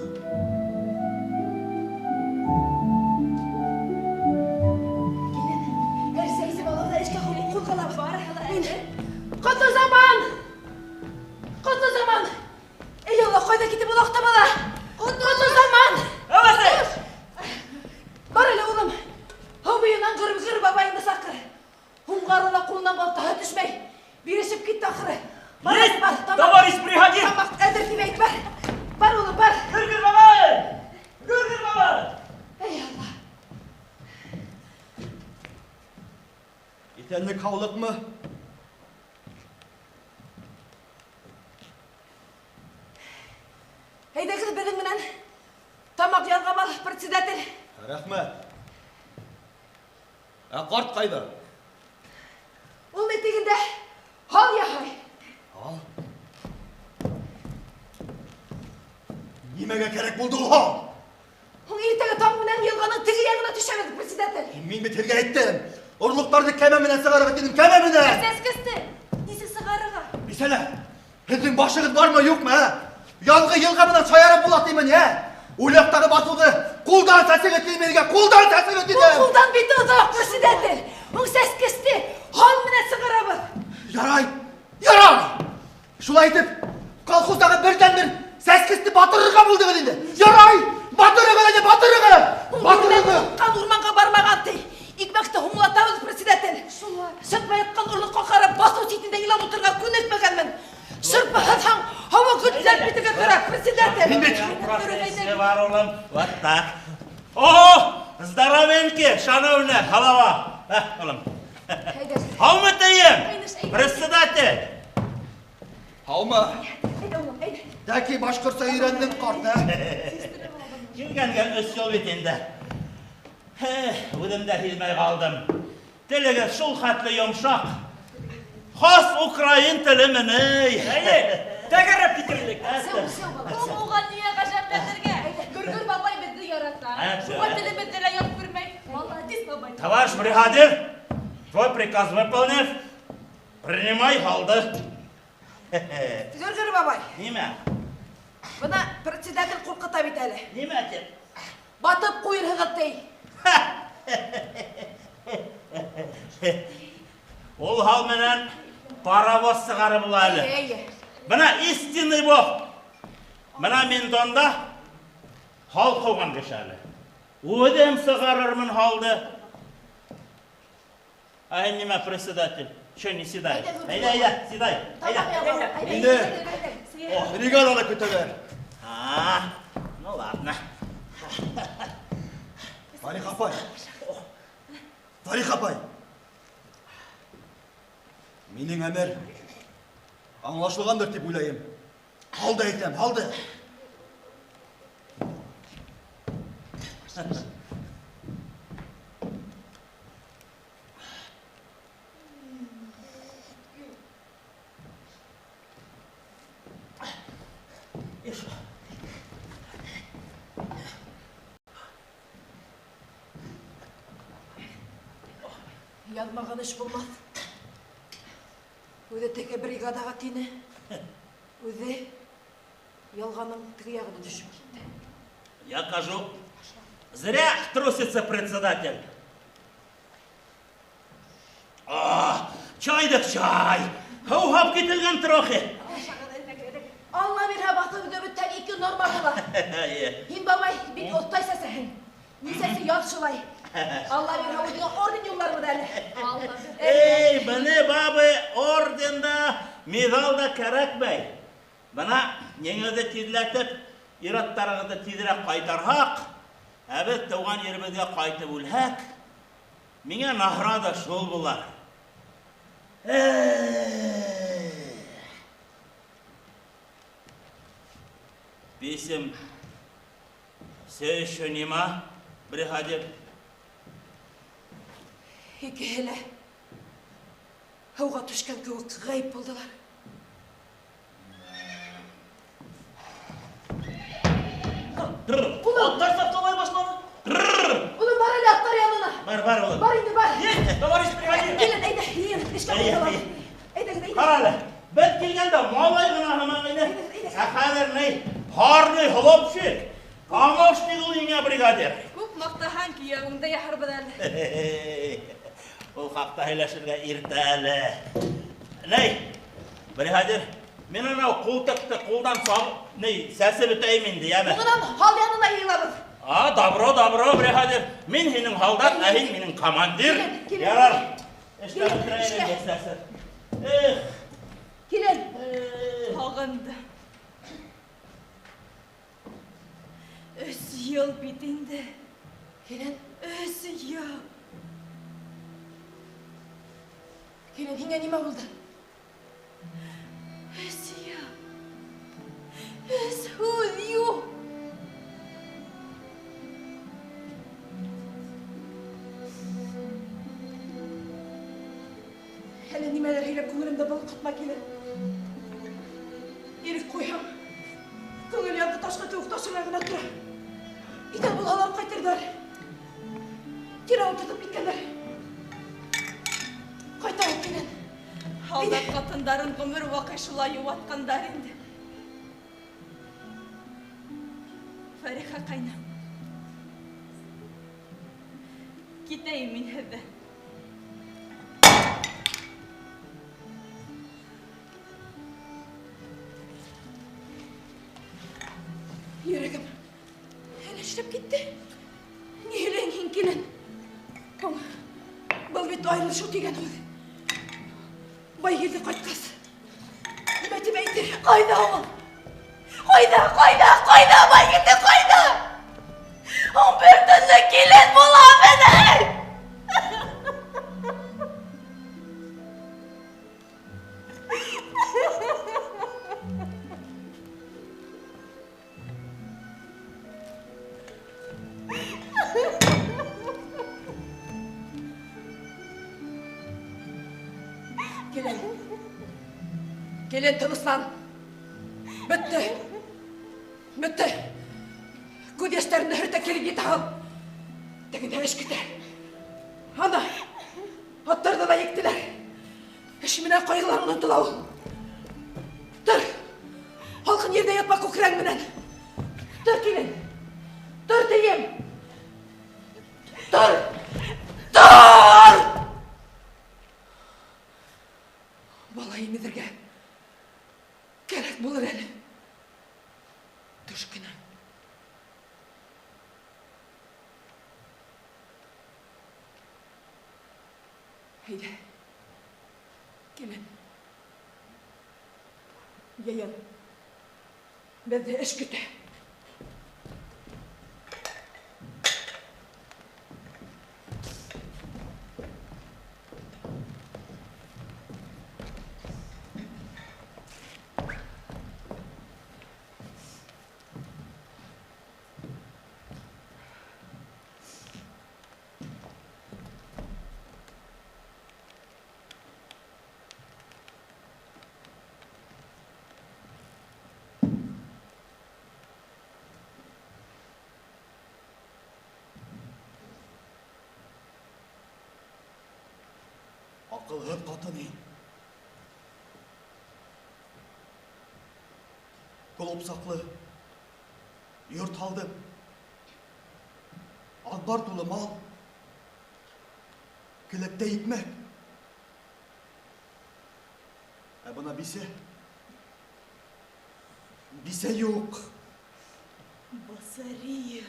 Килен, әрсә исем алыр ҙа эшкә ҡуҙғалабыҙ. Ҡотло заман! Ҡотло заман! Эй, Алла, ҡайҙа китеп олаҡты бала? Ҡотло заман! Бар әле, улым, һыу буйынан Гыр-гыр бабайыңды саҡыр. Һуңғы арала ҡулынан балтаһы төшмәй, бирешеп китте ахыры. Бар, бар, товарищ бригадир! Тамаҡ әҙер тип әйт, бар. Бар, улым, бар. Гыр-гыр бабай! Гыр-гыр бабай! Эй, Алла. Иҫәнлек һаулыҡмы? Әйҙәгеҙ беҙҙең менән. Тамаҡ ялғап ал, председатель. Рәхмәт. Ә ҡарт ҡайҙа? Ул ни тигендә һал яһай. Нимәгә кәрәк булды ул һал? Һуң иртәгә таң менән йылғаның теге яғына төшәбеҙ, председатель. Мин бит һеҙгә әйттем. Орлоҡтарҙы кәмә менән сығарығыҙ тинем, кәмә менән. Сәскесте нисек сығарырға? Бисәләр, һеҙҙең башығыҙ бармы, юҡмы, ә? Яҙғы йылға менән шаярып була тимен, ә? Ул яҡтағы баҫыуҙы ҡулдан сәсегеҙ тинем һеҙгә, ҡулдан сәсегеҙ тинем. Ҡулдан бит оҙаҡ, председатель. Һуң сәскесте һал менән сығарабыҙ. Ярай, ярай. Шулай итеп, колхоздағы берҙән-бер сәскесте батырырға булдығыҙ инде. Ярай, батырығыҙ инде, батырығыҙ. Батырығыҙ. Ҡан урманға бармаған ти. Икмәкте һуңлатабыҙ, председатель. Шулай. Сыҡмай ятҡан орлоҡҡа ҡарап баҫыу ситендә илап ултырырға күнекмәгәнмен. Шырпы һыҙһаң, һауа көтләп китергә тора, председатель. Мин бит. Процессе бар, улым. Вот так. О, здоровеньки, шановная голова. Улым. Һаумы тейем, председатель. Һаумы? Тәки башҡортса өйрәндең, ҡарт, ә? Килгәнгә 3 йыл бит инде. Үҙем дә һиҙмәй ҡалдым. Телегеҙ шул хәтле йомшаҡ. Хас украин теле менәй. Әйе, тәгәрәп китерлек. Уға ниңә ғәжәпләнергә? Гөргөр бабай беҙҙе ярата. Шуға телебеҙҙе лә ят күрмәй. Молодец, бабай. Товарищ бригадир, твой приказ выполнив, принимай һалды. Гөргөр бабай. Нимә? Бына председатель ҡурҡыта бит әле. Нимә тип? Батып ҡуйырһығыҙ ти. Ул һал менән паровоз сығарып була әле. Әйе. Бына истинный бог. Бына мин донда һал ҡыуған кеше әле. Үҙем сығарырмын һалды. Ә һин нимә, председатель? Шо не седай? Әйҙә, әйҙә, седай. Әйҙә. Инде бригаданы көтәләр. А, ну ладно. Фариха апай. Фариха апай. Минең әмер аңлашылғандыр тип уйлайым. Һалды әйтәм, һалды. Яҙмаған эш булмаҫ. Үҙе теге бригадаға тине. Үҙе ялғаның теге яғына төшөп китте. Я кажу, зря трусится председатель. А, чай да чай. Һыуһап кителгән трохи. Алла бирһә, баҫыу бөттән 2 норма була. Һин, бабай, бик оҫтай сәсәһең. Нисәсе яҙ шулай. Алла бирһә, үҙеңә орден юлларбыҙ әле. Эй, быны, бабы, орден да, медал да кәрәкмәй. Бына еңеүҙе тиҙләтеп, ир-аттарығыҙҙы тиҙерәк ҡайтарһаҡ, ә беҙ тыуған еребеҙгә ҡайтып үлһәк, миңә награда шул булар. Писем все еще нема, бригадир. Икеһе лә һыуға төшкән кеүек ғәйеп булдылар. Аттар сапталай башланы. Улым, бар әле аттар янына. Бар, бар, улым. Бар инде, бар. Есть, товарищ бригадир. Килен, әйҙә, йыйын, эшкә ҡуйылам. Әйҙәгеҙ, әйҙә. Ҡара әле, беҙ килгәндә малай ғына һымаҡ ине. Ә хәҙер ни? Һарный хлопчик. Помощник ул һиңә, бригадир. Күп маҡтаһаң, кейәүеңде яһарбыҙ әле. Ул хаҡта һөйләшергә иртә әле. Ней, бригадир, мин анау ҡултыҡты ҡулдан сал, ней, сәсеп бөтәйем инде, йәме? Уңынан һал янына йыйылабыҙ. А, добро, добро, бригадир. Мин һинең һалдат, ә һин минең командир. Килен, Ярар. Эшләп Килен, бөтөрәйем эшкә. инде, сәсеп. Эх. Килен. Һағынды. 3 йыл бит инде. Килен. 3 йыл. Килен, һиңә нимә булды? 3 йыл. 3 һүҙ юҡ. Әле нимәлер һөйләп күңелемде болҡотма, килен. Ирек ҡуйһаң, күңел яҙҙы ташҡа кеүек ташына гына тора. Иҫән булһалар ҡайтырҙар. Тирә ултыртып киткәндәр. Ҡайтайыҡ, килен. Һалдат ҡатындарын ғүмер ваҡый шулай йыуатҡандар инде. Фәриха ҡайным. Китәйем мин һеҙҙән. Йөрәгем әле эшләп китте. Ни һөйләйһең һин, килен? Һуң, был бит айырылышыу тигән һүҙ. Байгилде ҡайтҡас, нимә тип әйтер? Ҡайҙа ул? Ҡайҙа, ҡайҙа, ҡайҙа, Байгилде ҡайҙа? Һуң бер төнлөк килен буламы ни? Килен. Килен, тыныслан. Бөттө. Бөттө. Күҙ йәштәреңде һөртә килеп етә һал. Тегендә эш көтә. Ана, аттарҙы ла ектеләр. Эш менән ҡайғылар онотола ул. Тор. Һалҡын ерҙә ятма күкрәң менән. Тор, килен. Тор, тием. Тор. Тор! Бала имеҙергә кәрәк булыр әле. Төш кенә. Әйҙә, килен. Йыйын. Беҙҙе эш көтә. Аҡылһыҙ ҡатын һин. Клуб саҡлы, йорт һалдым. Аҙбар тулы мал. Келәттә икмәк. Ә бына бисә. Бисә юҡ. Басариев.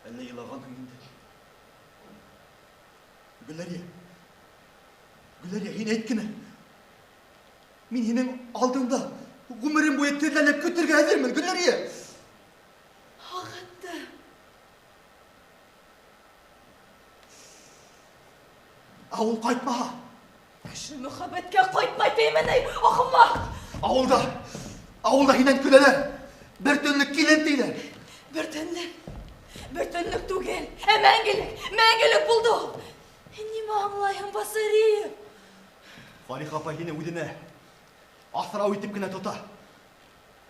Әллә илағанһың инде? Гөләрйә, Гөләрйә, һин әйт кенә. Мин һинең алдыңда ғүмерем буйы теҙләнеп көтөргә әҙермен, Гөләрйә. Һағындым. Ә ул ҡайтмаһа? Кеше мөхәббәткә ҡайтмай тейме ни, ахмаҡ? Ауылда, ауылда һинән көләләр. Бер төнлөк килен тиҙәр. Бер төнлөк, бер төнлөк түгел, ә мәңгелек, мәңгелек булды ул. Һин нимә аңлайһың, Басариев? Фариха апай һине үҙенә аҫрау итеп кенә тота.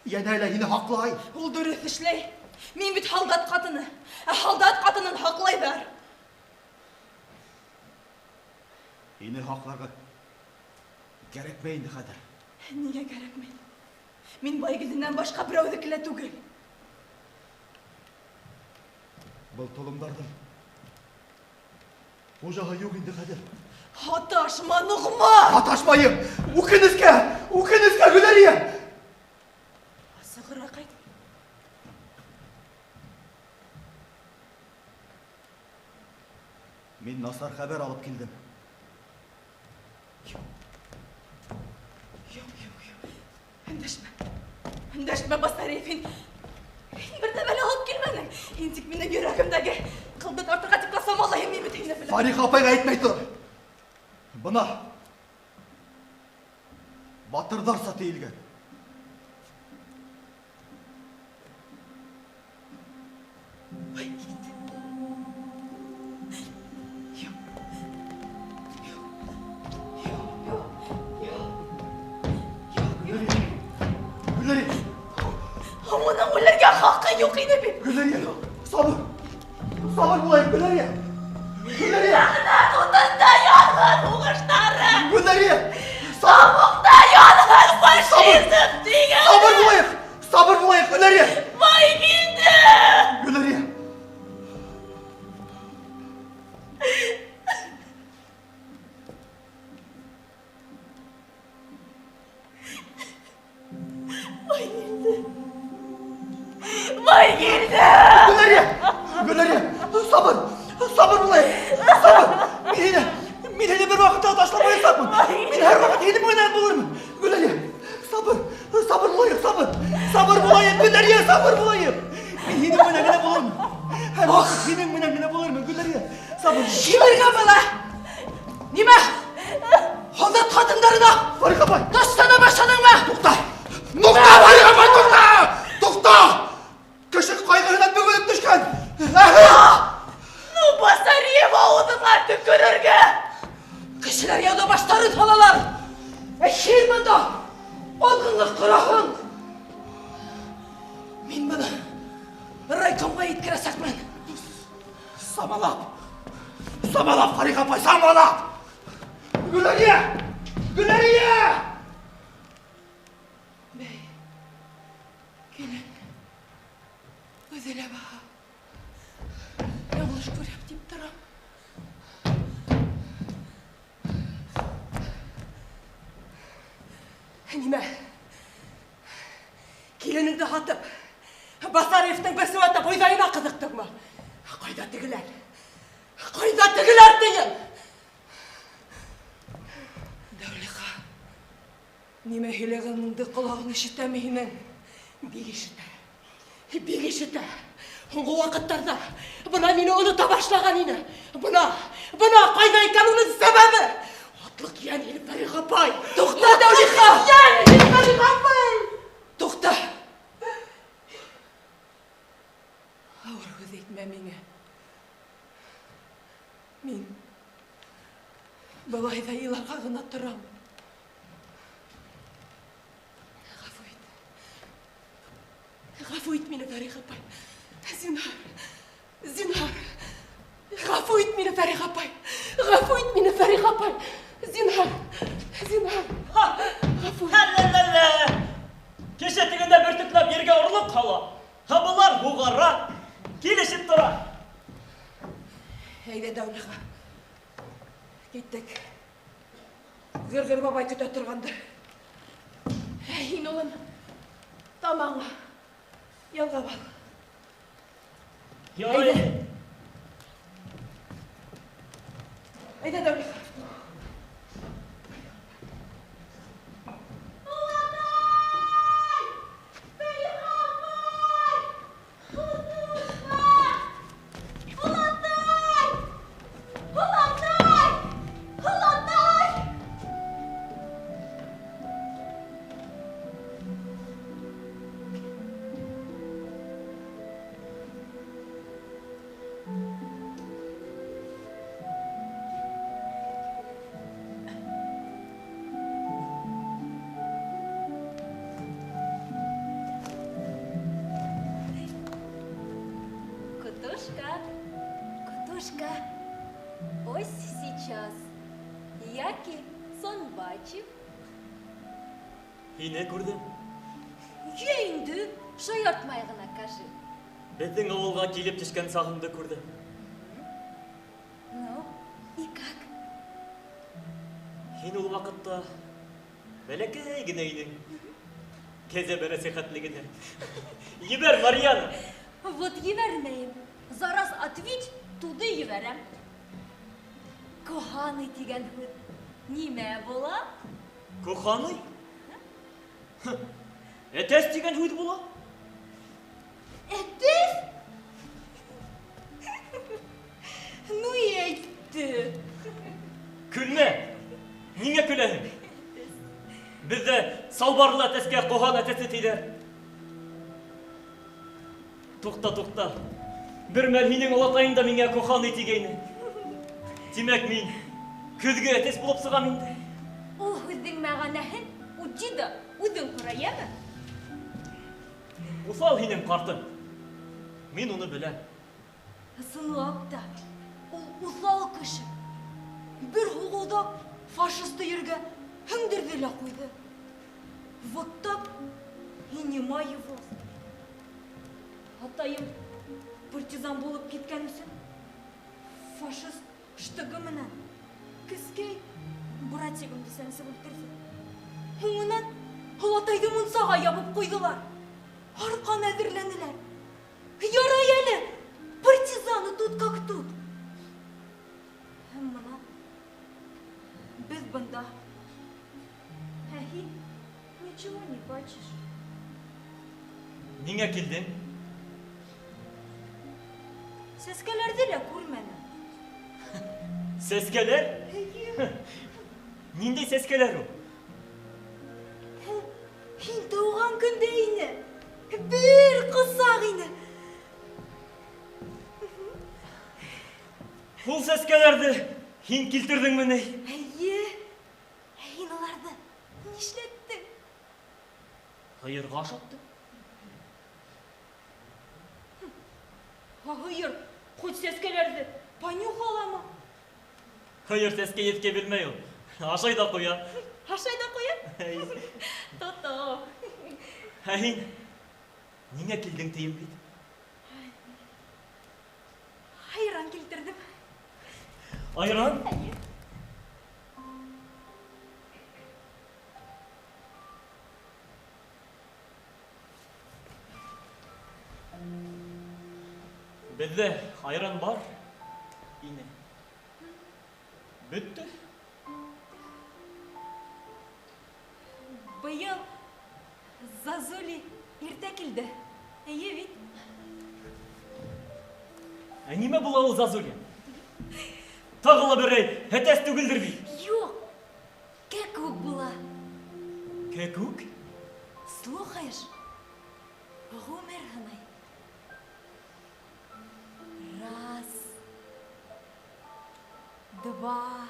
Йәнә лә һине һаҡлай. Ул дөрөҫ эшләй. Мин бит һалдат ҡатыны. Ә һалдат ҡатынын һаҡлайҙар. Һине һаҡларға кәрәкмәй инде хәҙер. Ниңә кәрәкмәй? Мин Байгилденән башҡа берәүҙеке лә түгел. Был толомдарҙың хужаһы юҡ инде хәҙер. Һаташма, Ноғман! Һаташмайым! Үкенескә! Үкенескә, Гөләрйә! Асығыраҡ әйт. Мин насар хәбәр алып килдем. Юҡ, юҡ, юҡ. Өндәшмә. Өндәшмә, Басариев. Һин бер нәмә лә алып килмәнең. Һин тик минең йөрәгемдәге ҡылды тартырға тип самалайһың, мин бит һине беләм. Фариха апайға әйтмәй тор. Бына батырҙарса тейелгән. Ой, кит. Юҡ. Юҡ. Юҡ. Юҡ. Юҡ. Юҡ. Юҡ ине бит. Гөләрия, сабыр. Сабыр булайыҡ, Гөләрия. Гөләрия. Ләғнәт утында янған һуғыштары. Гөләрия. Тамуҡта янған фашизм тигән. Сабыр булайыҡ. Сабыр булайыҡ, Гөләрия. Май килде. Гөләрия. Май килде. Май килде. Гөләрия. Гөләрия. Сабыр. Сабыр булайыҡ. Сабыр. Мин һине бер ваҡытта ла ташламаясаҡмын. Мин һәр ваҡыт һинең менән булырмын. Гөләрия. Сабыр. Сабыр булайыҡ, сабыр. Сабыр булайыҡ, Гөләрия, сабыр булайыҡ. Мин һинең менән генә булырмын. Һәр ваҡыт һинең менән генә булырмын, Гөләрия. Сабыр. Ебәргән бала. Нимә? Һалдат ҡатындарына Фариха апай. ташлана башланыңмы? Туҡта. Туҡта, Фариха апай, туҡта. Туҡта. Кеше ҡайғыһынан бөгөлөп төшкән. Ну, Басариев ауыҙыңа төкөрөргә. Кешеләр яуҙа баштарын һалалар. Ә һин бында аҙғынлыҡ ҡораһың. Мин быны райкомға еткерәсәкмен. Самалап. Самалап, Фариха апай, самалап. Гөләрия! Гөләрия! Бәй, килен, үҙе лә баһа. Яңылыш күрәм тип торам. Нимә? Киленеңде һатып, Басариевтың бесеүәтә бойҙайына ҡыҙыҡтыңмы? Ҡайҙа тегеләр? Ҡайҙа тегеләр тием? Дәүлиха, нимә һөйләгәнеңде ҡолағың ишетәме һинең? Бик ишетә. Бик ишетә. Һуңғы ваҡыттарҙа бына мине онота башлаған ине. Бына, бына ҡайҙа икән уның сәбәбе? Атлыҡ йән һине, Фәриха апай. Туҡта, Дәүлиха! Йән һине, Фәриха апай! Туҡта! Ауыр һүҙ әйтмә миңә. Мин былай ҙа иларға ғына торам. Ғәфү ит. Ғәфү ит мине, Фәриха апай. Зинһар, зинһар. Ғәфү ит мине, Фәриха апай. Ғәфү ит мине, Фәриха апай. Зинһар, зинһар. Ғәфү ит. Әллә-лә-лә. Кеше тегендә бөртөкләп ергә орлоҡ һала. Һа былар һуғара, килешеп тора. Әйҙә, Дәүлиха. Киттек. Гөр-гөр бабай көтә торғандыр. Ә һин, улым, тамағыңа ялғап ал. Ярай. Әйҙә, Дәүлиха. Котушка, Котушка, ось сейчас. Яки сон бачив. Һине күрҙем. Йә инде, шаяртмай ғына кажи. Беҙҙең ауылға килеп төшкән сағыңды күрҙем. Ну, и как? Һин ул ваҡытта бәләкәй генә инең. Кәзә бәрәсе хәтле генә. Ебәр, Марьяна! Вот ебәрмәйем. Зараз отвить, туды ебәрәм. Коханый тигән һүҙ нимә була? Коханый? Әтәс тигән һүҙ була? Әтәс? Ну и әйтте. Көлмә! Ниңә көләһең? Беҙҙә салбарлы әтәскә ҡохан әтәсе тиҙәр. Туҡта, туҡта. Бер мәл һинең олатайың да миңә коханый тигәйне. Тимәк, мин көҙгө әтәс булып сығам инде. Ул һүҙҙең мәғәнәһен үти ҙә үҙең һора, йәме? Уҫал һинең ҡартың. Мин уны беләм. Ысынлап та, ул уҫал кеше. Бер һуғыуҙа фашисты ергә һеңдерҙе лә ҡуйҙы. Вот так и нема его. Атайым партизан булып киткән өсөн фашист штыгы менән кескәй братигымды сәнсеп үлтерҙе. Һуңынан олатайҙы мунсаға ябып ҡуйҙылар. Арҡан әҙерләнеләр. Ярай әле, партизаны тут как тут. Һәм мына беҙ бында. Ә һин ничего не бачишь. Ниңә килдең? Сәскәләрҙе лә күрмәнем. Сәскәләр? Эйе. Ниндәй сәскәләр ул? Һин тыуған көндә ине. Бер ҡосаҡ ине. Ул сәскәләрҙе һин килтерҙеңме ни? Эйе. Ә һин уларҙы нишләттең? Һыйырға ашаттым. Ә һыйыр хоть сәскәләрҙе понюхаламы? Һыйыр сәскә еҫкә белмәй ул. Ашай ҙа ҡуя. Ашай ҙа ҡуя? Эйе. То-то. Ә һин ниңә килдең тием бит? Айран килтерҙем. Айран? Эйе. Беҙҙә айран бар ине. Бөттө. Быйыл Зазули иртә килде. Эйе бит. Ә нимә була ул Зазули? Тағы ла берәй әтәс түгелдер бит. Юҡ, кәкүк була. Кәкүк? Слухаешь, ғүмер һынай. Раз, два,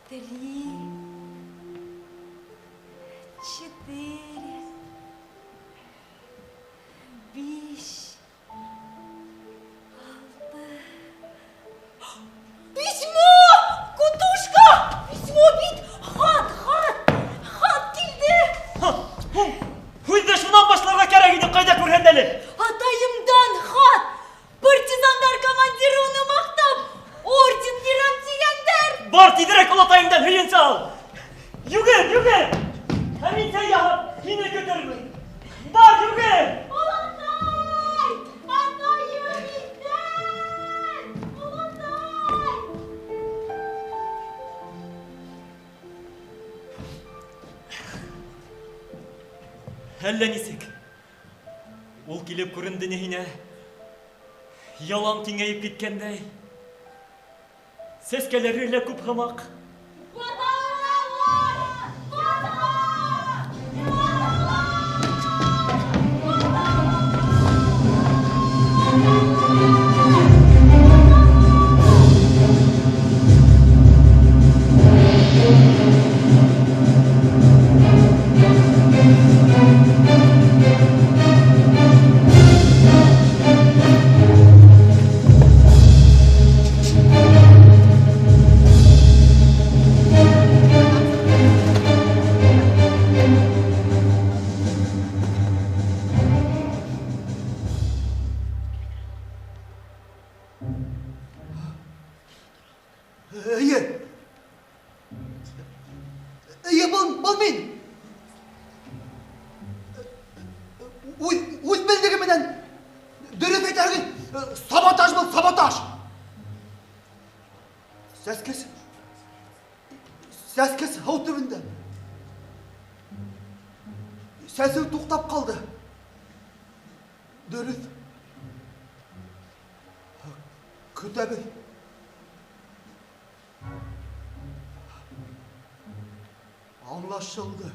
три, четыре, биш, алты. Письмо! Кутушка! Письмо бит! Хат, хат! Хат килде! Һүҙҙе шунан башларға кәрәк ине, ҡайҙа күрһәң әле? Атайымдан хат! Партизандар командиры уны маҡтап, орден бирәм тигәндәр! Бар, тиҙерәк олатайыңдан һөйөнсө ал! Йүгер, йүгер! Ә мин сәй яһап, һине көтөрмөн. Бар, йүгер! Олатай! Атайым иҫән! Олатай! Әллә нисек. Ул килеп күренде ни һиңә. Ялан киңәйеп киткәндәй. Сәскәләре лә күп һымаҡ. Эйе. Эйе, был мин. Үҙ белдеге менән дөрөҫ әйтәһегеҙ, саботаж был, саботаж. Сәскәс, сәскәс һыу төбөндә. Сәсеү туҡтап ҡалды. Дөрөҫ. Көтәбеҙ. Аңлашылды.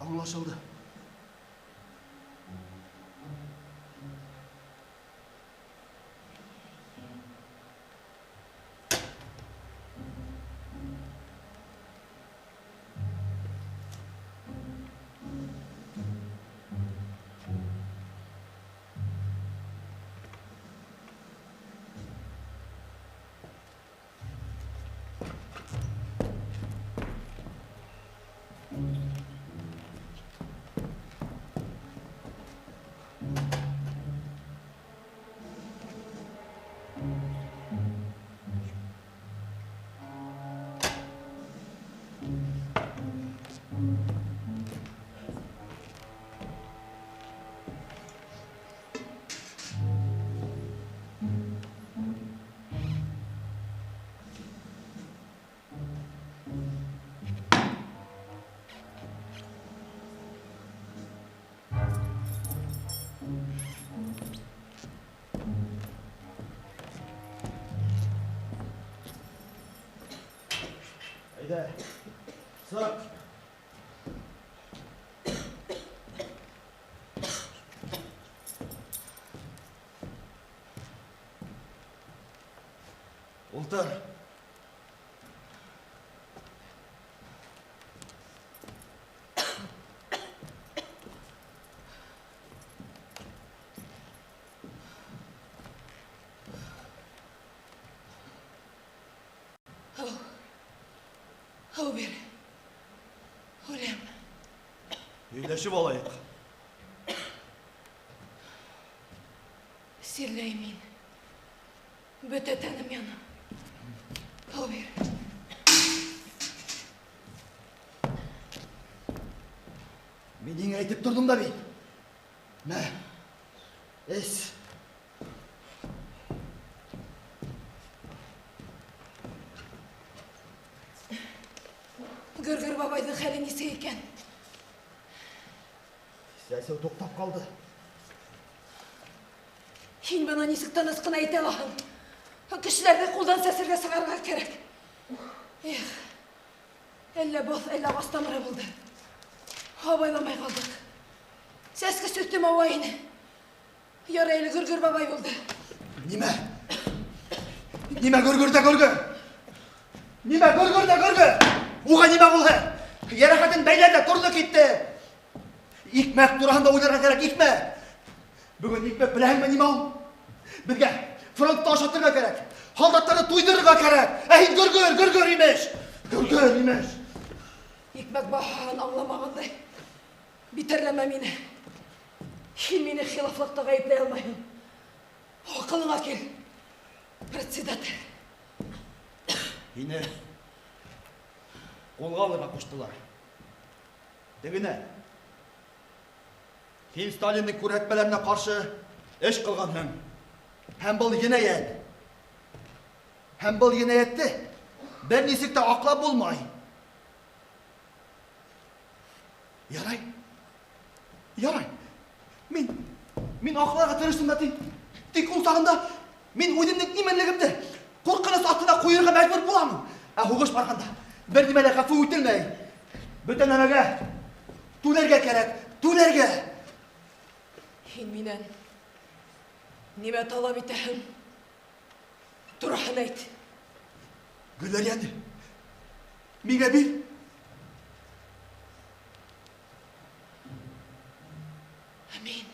Аңлашылды. Әйҙә, сыҡ. Ултыр. Һыу. Һыу бир. Үләм. Һөйләшеп алайыҡ. Сирләйем мин. Бөтә тәнем яна. Һыу бир. Мин һиңә әйтеп торҙом да бит. Мә, эс. Гөргөр бабайҙың хәле нисек икән? Сәсеү туҡтап ҡалды. Һин бына нисек тыныс ҡына әйтә алаһың? Кешеләрҙе ҡулдан сәсергә сығарырға кәрәк. Эх, әллә боҫ, әллә ағас тамыры булды. Абайламай ҡалдыҡ. Сәскес өҫтөм ауа ине. Ярай әле Гөргөр бабай булды. Нимә? Нимә Гөргөр ҙә Гөргөр? Нимә Гөргөр ҙә Гөргөр? Уға нимә булһын? Йәрәхәтен бәйләне, торҙо китте. Икмәк тураһында уйларға кәрәк, икмәк. Бөгөн икмәк беләһеңме нимә ул? Беҙгә фронтта ашатырға кәрәк. Һалдаттарҙы туйҙырырға кәрәк. Ә һин Гөргөр, Гөргөр имеш. Гөргөр имеш. Икмәк баһаһын аңламағандай. Битәрләмә мине. Һин мине хилафлыҡта ғәйепләй алмайһың. Аҡылыңа кил, председатель. Һине ҡулға алырға ҡуштылар. Тегене. Һин Сталиндың күрһәтмәләренә ҡаршы эш ҡылғанһың. Һәм был енәйәт. Һәм был енәйәтте бер нисек тә аҡлап булмай. Ярай. Ярай. Мин аҡларға тырыштым да тик ул сағында мин үҙемдең именлегемде ҡурҡыныс аҫтына ҡуйырға мәжбүр буламын. Ә һуғыш барғанда бер нимә лә ғәфү ителмәй. Бөтә нәмәгә түләргә кәрәк, түләргә. Һин минән нимә талап итәһең? Тураһын әйт. Гөлләрйәне миңә бир. Ә мин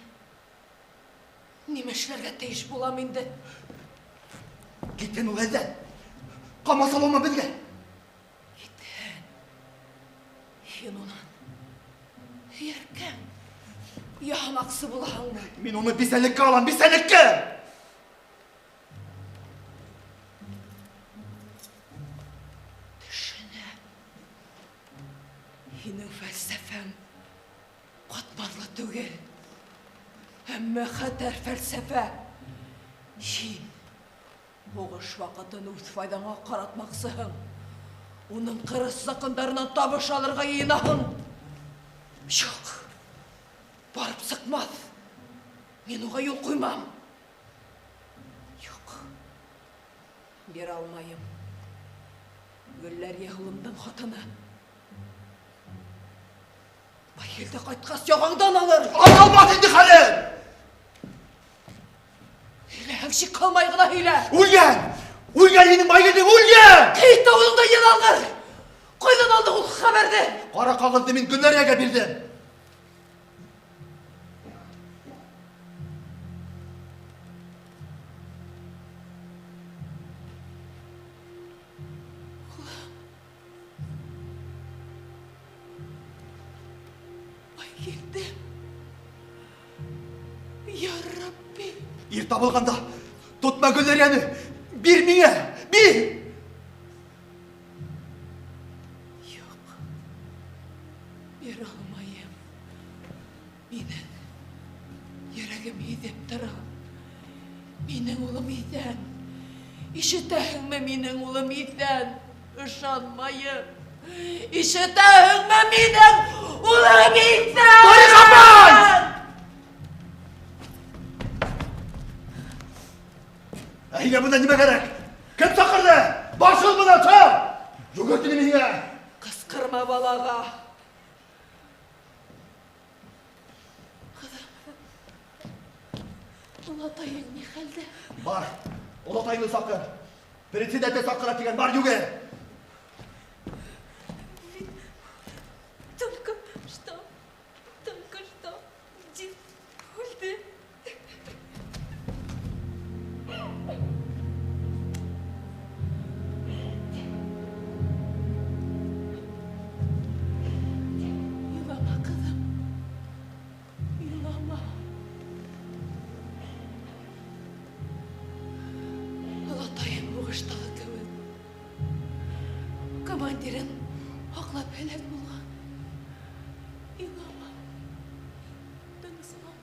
нимә эшләргә тейеш булам инде? Китһен ул әҙҙән. Ҡамасаулама беҙгә. Китһен. Һин унан һөйәркәң яһамаҡсы булаһыңмы? Мин уны бисәлеккә алам, бисәлеккә! Төшөнәм. Һинең фәлсәфәң ҡатмарлы түгел. Әммә хәтәр фәлсәфә. Һин һуғыш ваҡытын үҙ файҙаңа ҡаратмаҡсыһың. Уның ҡырыс заҡындарынан табыш алырға йыйынаһың. Юҡ, барып сыҡмаҫ. Мин уға юл ҡуймам. Юҡ, бирә алмайым. Гөлләрйә улымдың ҡатыны. Байгилде ҡайтҡас яғаңдан алыр. Ала алмаҫ инде хәлем. Һөйләһәң, шик ҡалмай ғына һөйлә. Үлгән! Үлгән һинең Байгилдең, үлгән! Кит ауыҙыңды ел алғыр! Ҡайҙан алдың ул хәбәрҙе? Ҡара ҡағыҙҙы мин Гөлләрйәгә бирҙем. Байгилдем. Я Рабби! Ир табылғанда тотма Гөлләрйәне! Бир миңә! Бир! Юҡ, бирә алмайым. Минең йөрәгем һиҙеп тора. Минең улым иҫән. Ишетәһеңме, минең улым иҫән? Ышанмайым. Ишетәһеңме, минең улым иҫән? Тарих апай! Ә һиңә бында нимә кәрәк? Кем саҡырҙы? Бар шул бынан, сал! Йүгер тинем һиңә! Ҡысҡырма балаға. Ҡыҙым, олатайың ни хәлдә? Бар, олатайыңды саҡыр. Председатель саҡыра тигән, бар, йүгер! Только что дед үлде. Илама, ҡыҙым, илама. Олатайым һуғыштағы кеүек командирын һаҡлап һәләк булған. Илама, тыныслан.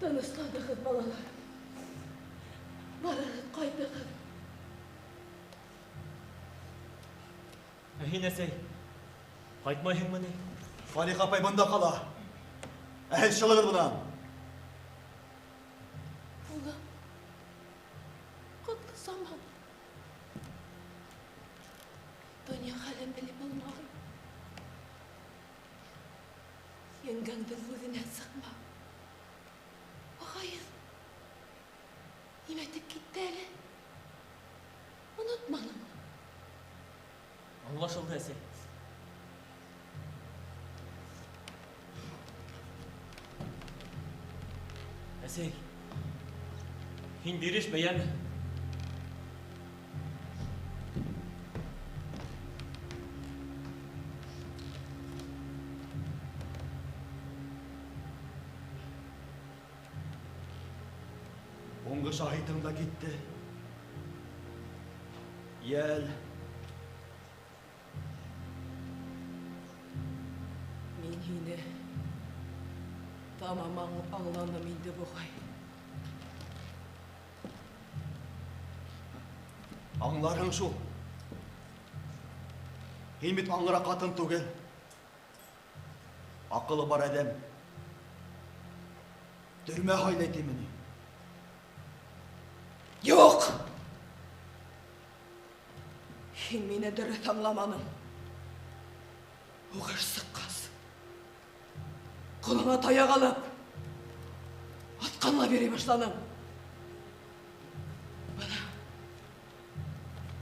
Тынысланығыҙ, балалар. Барығыҙ, ҡайтығыҙ. Ә һин, әсәй, ҡайтмайһыңмы ни? Фалиха апай бында ҡала. Ә һеҙ шылығыҙ бынан. Улым, ҡотло заман. Донъя хәлен белеп булмай. Еңгәңдең һүҙенән сыҡма. Ағайың нимәтеп китте әле? Онотманыңмы? Аңлашылды, әсәй. Әсәй, һин бирешмә, йәме? Һуңғы шаһитың да китте. Йәл. Мин һине тамам аңланым инде буғай. Аңларһың шул. Һин бит аңғыра ҡатын түгел. Аҡылы бар әҙәм. Төрмә һайлай тиме ни? Юҡ! Һин мине дөрөҫ аңламаның. Һуғыш сыҡҡас, ҡулыңа таяҡ алып, атҡанлап йөрөй башланың. Бына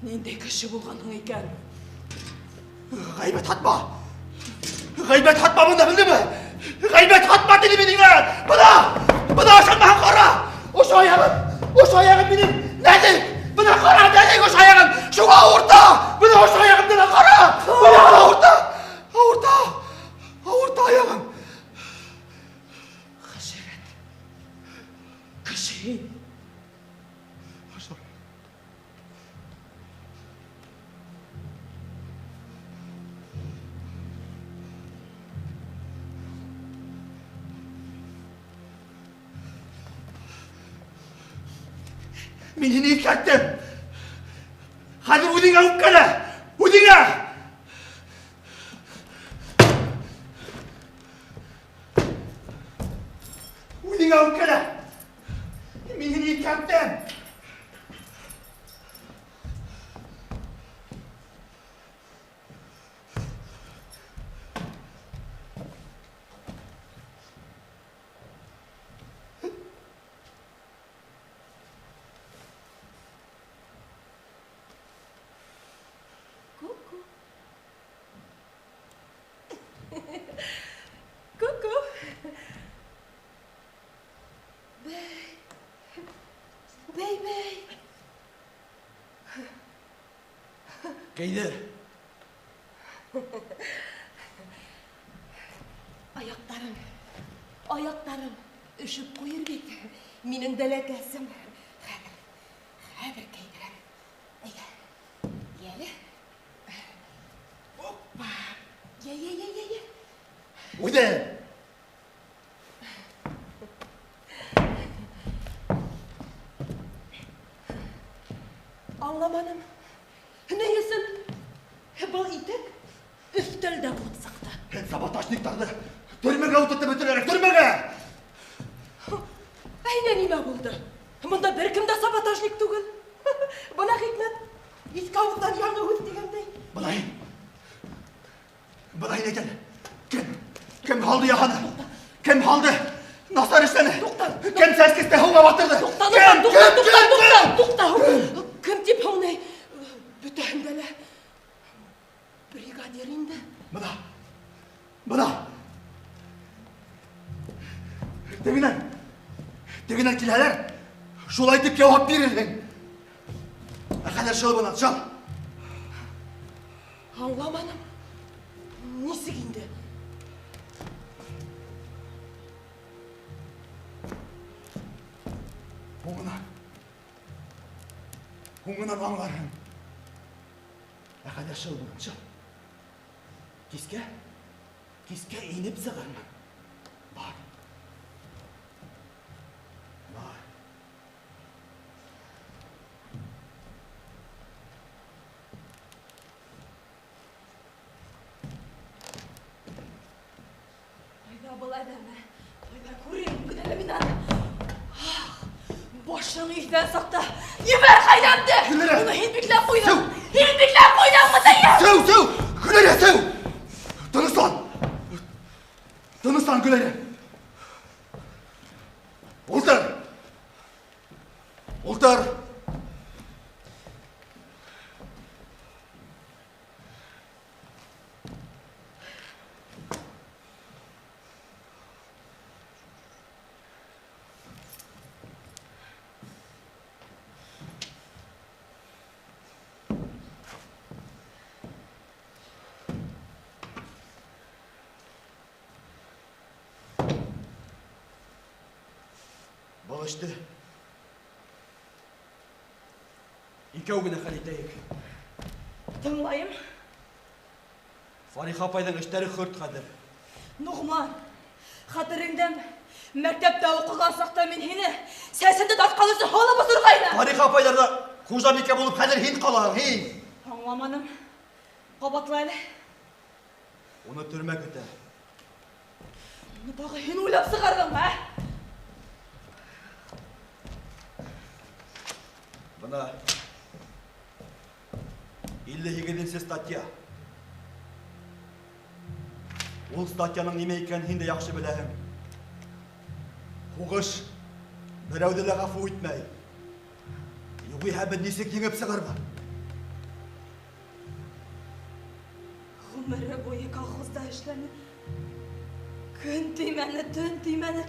ниндәй кеше булғанһың икән. Ғәйбәт һатма! Ғәйбәт һатма бында, белдеңме? Ғәйбәт һатма тинем мин һиңә! Бына! Бына ышанмаһаң ҡара! Ошо аяғым! Ошо аяғым минең нәҙек! Бына ҡара, нәҙек ошо аяғым! Шуға ауырта! Бына ошо аяғымды ла ҡара! Бына ауырта! Ауырта! Ауырта аяғым! Хәшәрәт! Кеше һин! Мин һине иҫкәрттем. Хәҙер үҙеңә үпкәлә! Үҙеңә! Үҙеңә үпкәлә! Мин һине иҫкәрттем. Ку-ку. Ку-ку. Бәй. Бәй, бәй. Кейҙер. Аяҡтарың, аяҡтарың өшөп ҡуйыр бит. Минең бәләкәсем. Хәҙер, хәҙер кейҙерәм. Әйҙә, йәле. Опа. Йә, йә, йә, йә, йә. Үҙе. Аңламаным. Ни өсөн был итек өҫтәлдә булып сыҡты? Һин саботажниктарҙы төрмәгә ултыртып бөтөрөрөк, төрмәгә! Әйҙә нимә булды? Бында бер кем дә саботажник түгел. Бына хикмәт. Иҫке ауыҙҙан яңы һүҙ тигәндәй. Бына һин. Бына һин әйт әле. Кем? Кем һалды яһаны? Кем һалды? Насар эшләне. Туҡта. Кем сәскесте һыуға батырҙы? Туҡта, туҡта, туҡта, туҡта, туҡта. Кем тип һуң ни? Бөтәһендә лә бригадир инде. Бына. Бына. Тегенән. Тегенән килһәләр, шулай тип яуап бирерһең. Ә хәҙер шыл бынан, шыл. Аңламаным. Нисек инде? Һуңынан. Һуңынан аңларһың. Ә хәҙер шыл бынан, шыл. Кискә, кискә инеп сығармын. Бар. Бар. Ҡайҙа был әҙәм, ә? Ҡайҙа күрәм бөгөн әле мин аны? Ах, башың иҫән саҡта ебәр ҡәйнәмде! Гөлнара! Уны һин бикләп ҡуйҙың! Һин бикләп ҡуйҙың, Мытайым! Сеү, сеү! Гөлнара, сеү! Тыныслан! Тыныслан, Гөлнара! Ултыр! Ултыр! Был эште икәү генә хәл итәйек. Тыңлайым. Фариха апайҙың эштәре хөрт хәҙер. Нуғман, хәтереңдәме? Мәктәптә уҡыған саҡта мин һине сәсемде тартҡан өсөн һалып осорғайным. Фариха апайҙарҙа хужабикә булып хәҙер һин ҡалаһың, һин. Аңламаным. Ҡабатла әле. Уны төрмә көтә. Уны тағы һин уйлап сығарҙыңмы, ә? Бына 58-нсе статья. Ул статьяның нимә икәнен һин дә яҡшы беләһең. Һуғыш берәүҙе лә ғәфү итмәй. Юғиһә беҙ нисек еңеп сығырбыҙ? Ғүмере буйы колхозда эшләне. Көн теймәне, төн теймәне.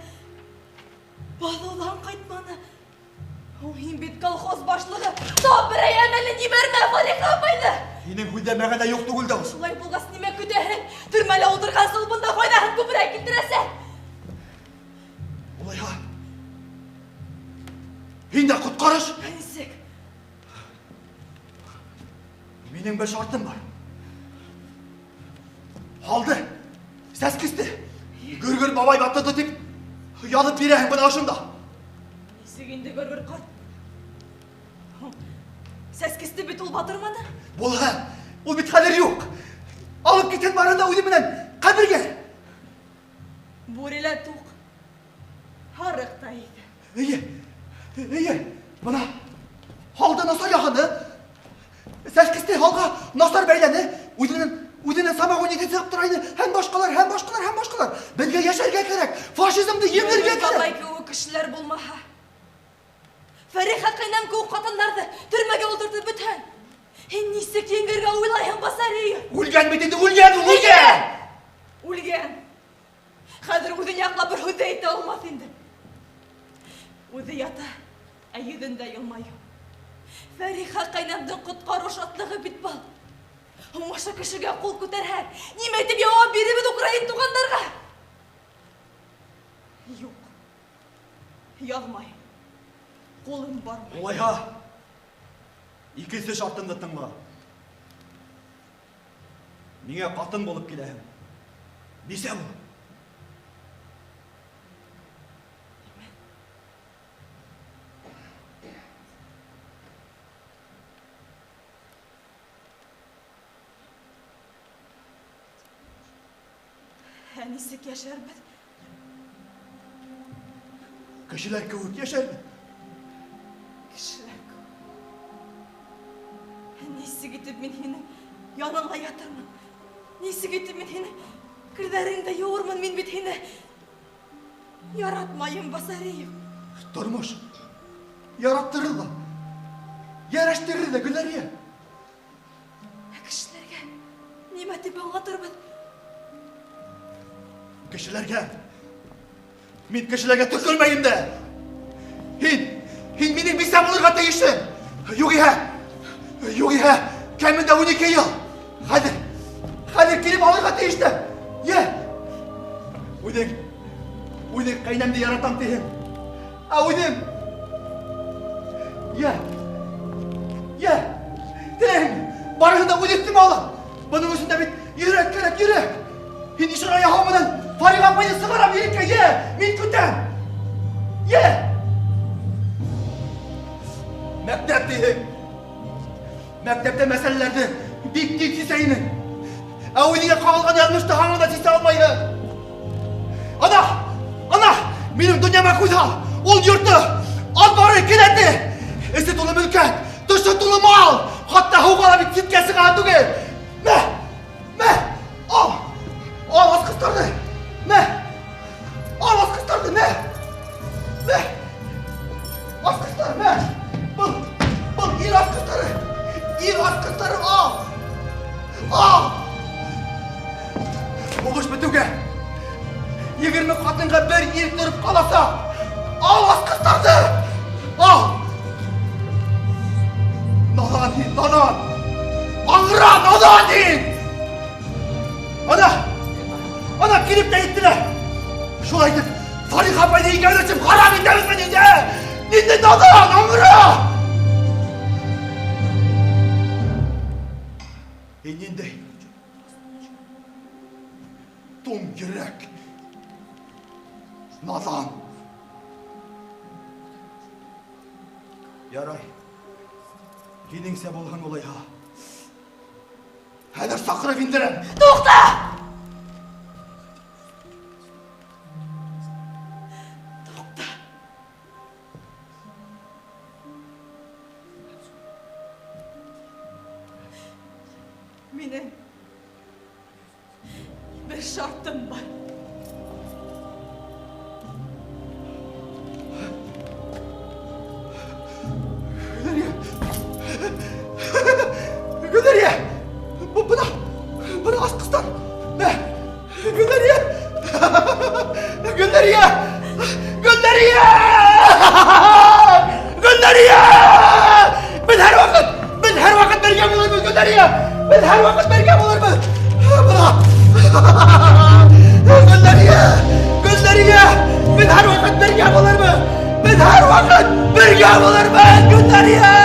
Баҙауҙан ҡайтманы. Һин бит колхоз башлығы. Тап берәй әмәлен ебәрмә Фариха апайҙы. Һинең һүҙҙә мәғәнә юҡ түгел дә ул. Шулай булғас, нимә көтәһең? Төрмәлә ултырғансы ул бында файҙаһын күберәк килтерәсәк. Улайһа, һин дә ҡотҡарыш. Нисек? Минең бер шартым бар. Һалды, сәскесте. Гөргөр бабай батырҙы тип яҙып бирәһең бына ошонда. Нисек инде Гөргөр ҡарт? Сәскесте бит ул батырманы. Булһа, ул бит хәҙер юҡ. Алып китһен барын да үҙе менән ҡәбергә. Бүре лә туҡ, һарыҡ та иҫән. Эйе, эйе, бына һалды насар яһаны. Сәскесте һалға насар бәйләне. Үҙенең самогон ите сығып тора ине. Һәм башҡалар, һәм башҡалар, һәм башҡалар. Беҙгә йәшәргә кәрәк, фашизмды еңергә кәрәк. Бабай кеүек кешеләр булмаһа, Фәриха ҡәйнәм кеүек ҡатындарҙы төрмәгә ултыртып бөтһәң, һин нисек еңергә уйлайһың, Басария? Үлгән бит инде, үлгән ул, үлгән! Үлгән. Хәҙер үҙен яҡлап бер һүҙ ҙә әйтә алмаҫ инде. Үҙе ята, ә йөҙөндә йылмайыу. Фәриха ҡәйнәмдең ҡотҡарыу шатлығы бит был. Һуң ошо кешегә ҡул күтәрһәң, нимә итеп яуап бирербеҙ украин туғандарға? Юҡ, яҙмай. Ҡулым бармай. Улайһа, икенсе шартымды тыңла. Миңә ҡатын булып киләһең. Нисә ул? Ә нисек йәшәрбеҙ? Кешеләр кеүек йәшәрбеҙ. Кешеләр кеүек. Нисек итеп мин һинең яныңда ятырмын? Нисек итеп мин һине керҙәреңде йыуырмын? Мин бит һине яратмайым, Базариев. Тормош яраттырыр ҙа, йәрәштерер ҙә, Гөләрйә. Ә кешеләргә нимә тип аңлатырбыҙ? Кешеләргә? Мин кешеләргә төкөрмәйем дә. Һин минең бисә булырға тейешһең. Юғиһә, кәмендә 12 йыл. Хәҙер килеп алырға тейештем. Йә. Үҙең ҡәйнәмде яратам тиһең. Ә үҙең? Йә. Теләйһеңме? Барыһын да үҙ өҫтөмә алам. Бының өсөн дә бит йөрәк кәрәк, йөрәк. Һин ишара яһау менән Фариға апайҙы сығарам иреккә, йә, мин көтәм. Йә. Мәктәп тиһең. Мәктәптә мәсьәләләрҙе бик тиҙ сисә инең. Ә үҙеңә ҡағылған яҙмышты һаман да сисә алмайһың. Ана, минең донъяма күҙ һал. Ул йорто, аҙбары, келәте. Эсе тулы мөлкәт, тышы тулы мал. Хатта һыуға ла бит ситкә сыға түгел. Мә, ал асҡыстарҙы. Мә, ал асҡыстарҙы, мә. Мә, асҡыстар, мә. Был ир асҡыстары. Ир асҡыстары, ал. Ал. Һуғыш бөтөүгә 20 ҡатынға бер ир тороп ҡаласа, ал асҡыстарҙы. Ал. Наҙан һин, наҙан. Аңра, наҙан һин. Ана килеп тә еттеләр. Шулай итеп, Фариха апайҙы икәүләшеп харам итәбеҙме инде? Ниндәй наҙан, аңра! Һин ниндәй туң йөрәк, наҙан. Ярай, һинеңсә булһын улайһа. Хәҙер саҡырып индерәм. Туҡта! Туҡта! Минең бер шартым бар. Гөләрйә! Бына асҡыстар! Мә! Гөләрйә! Гөләрйә! Гөләрйә! Гөләрйә! Беҙ һәр ваҡыт бергә булырбыҙ, Гөләрйә! Беҙ һәр ваҡыт бергә булырбыҙ! Бына! Гөләрйә! Гөләрйә! Беҙ һәр ваҡыт бергә булырбыҙ! Беҙ һәр ваҡыт бергә булырбыҙ, Гөләрйә!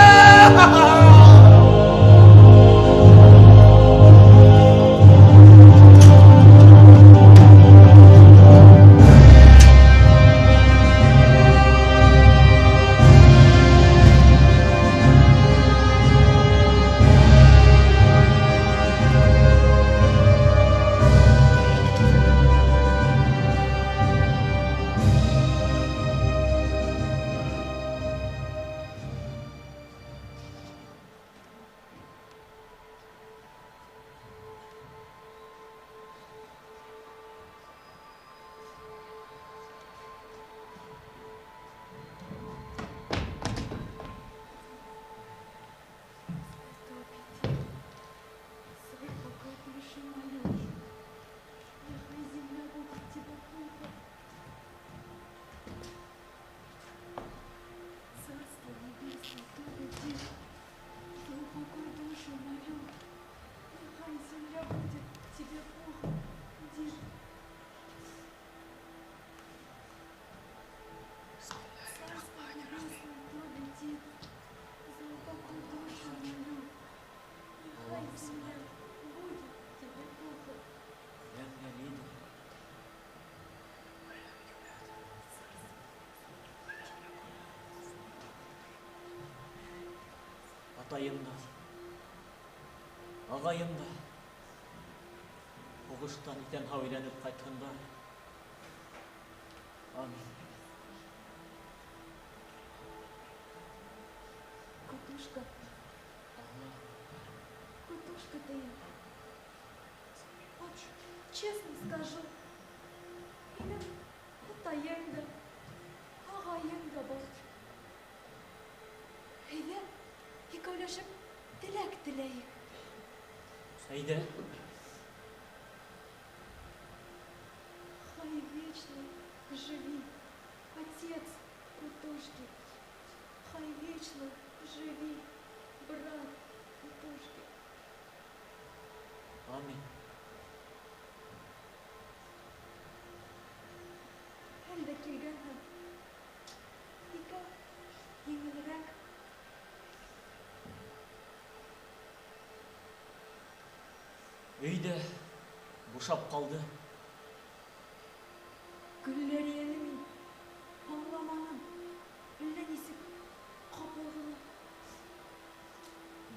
Атайым да, ағайым да һуғыштан иҫән һау әйләнеп ҡайтһындар. Амин. Кутушка. Кутушка ты. Вот, честно скажу, минең атайым да, ағайым да бар. Әйҙә, икәүләшеп теләк теләйек. Әйҙә. Хай вечно живи, отец Кутушки. Хай вечно живи, брат Кутушки. Амин. Әлдә килгәнһең. Икәү еңелерәк. Өй ҙә бушап ҡалды. Гөлләрийәне мин аңламаным. Әллә нисек ҡапыл ғына.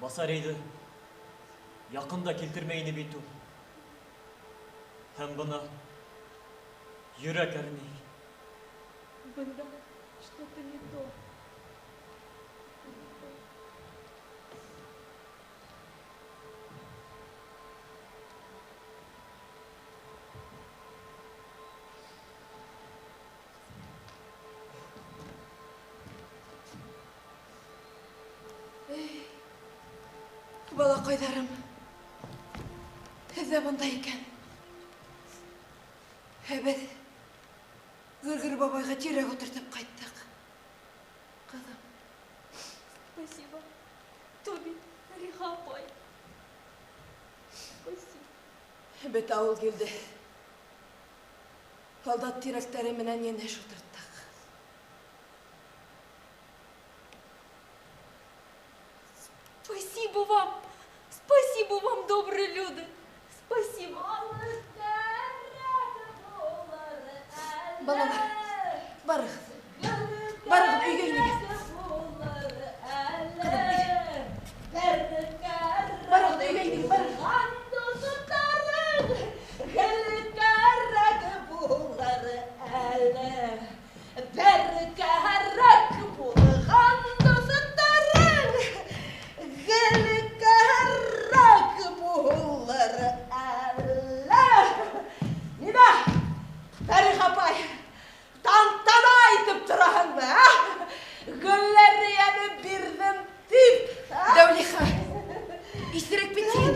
Басарейҙы яҡын да килтермәй ине бит ул. Һәм бына йөрәк әрней. Бында что-то не то. Эй, балаҡайҙарым, һеҙ ҙә бында икән. Ә беҙ Гөргөр бабайға тирәк ултыртып ҡайттыҡ. Ҡыҙым. Спасибо. Тоби, Фәриха апай. Спасибо. Бөтә ауыл килде. Һалдат тирәктәре менән йәнәш ултырттыҡ. Спасибо вам! Спасибо вам, добрые люди! Спасибо! Балалар, барығыҙ. Барығыҙ, өйгә инегеҙ. Ҡыҙым, әйҙә. Барығыҙ, өйгә инегеҙ, барығыҙ. Дәүлиха, иҫерек бит һин.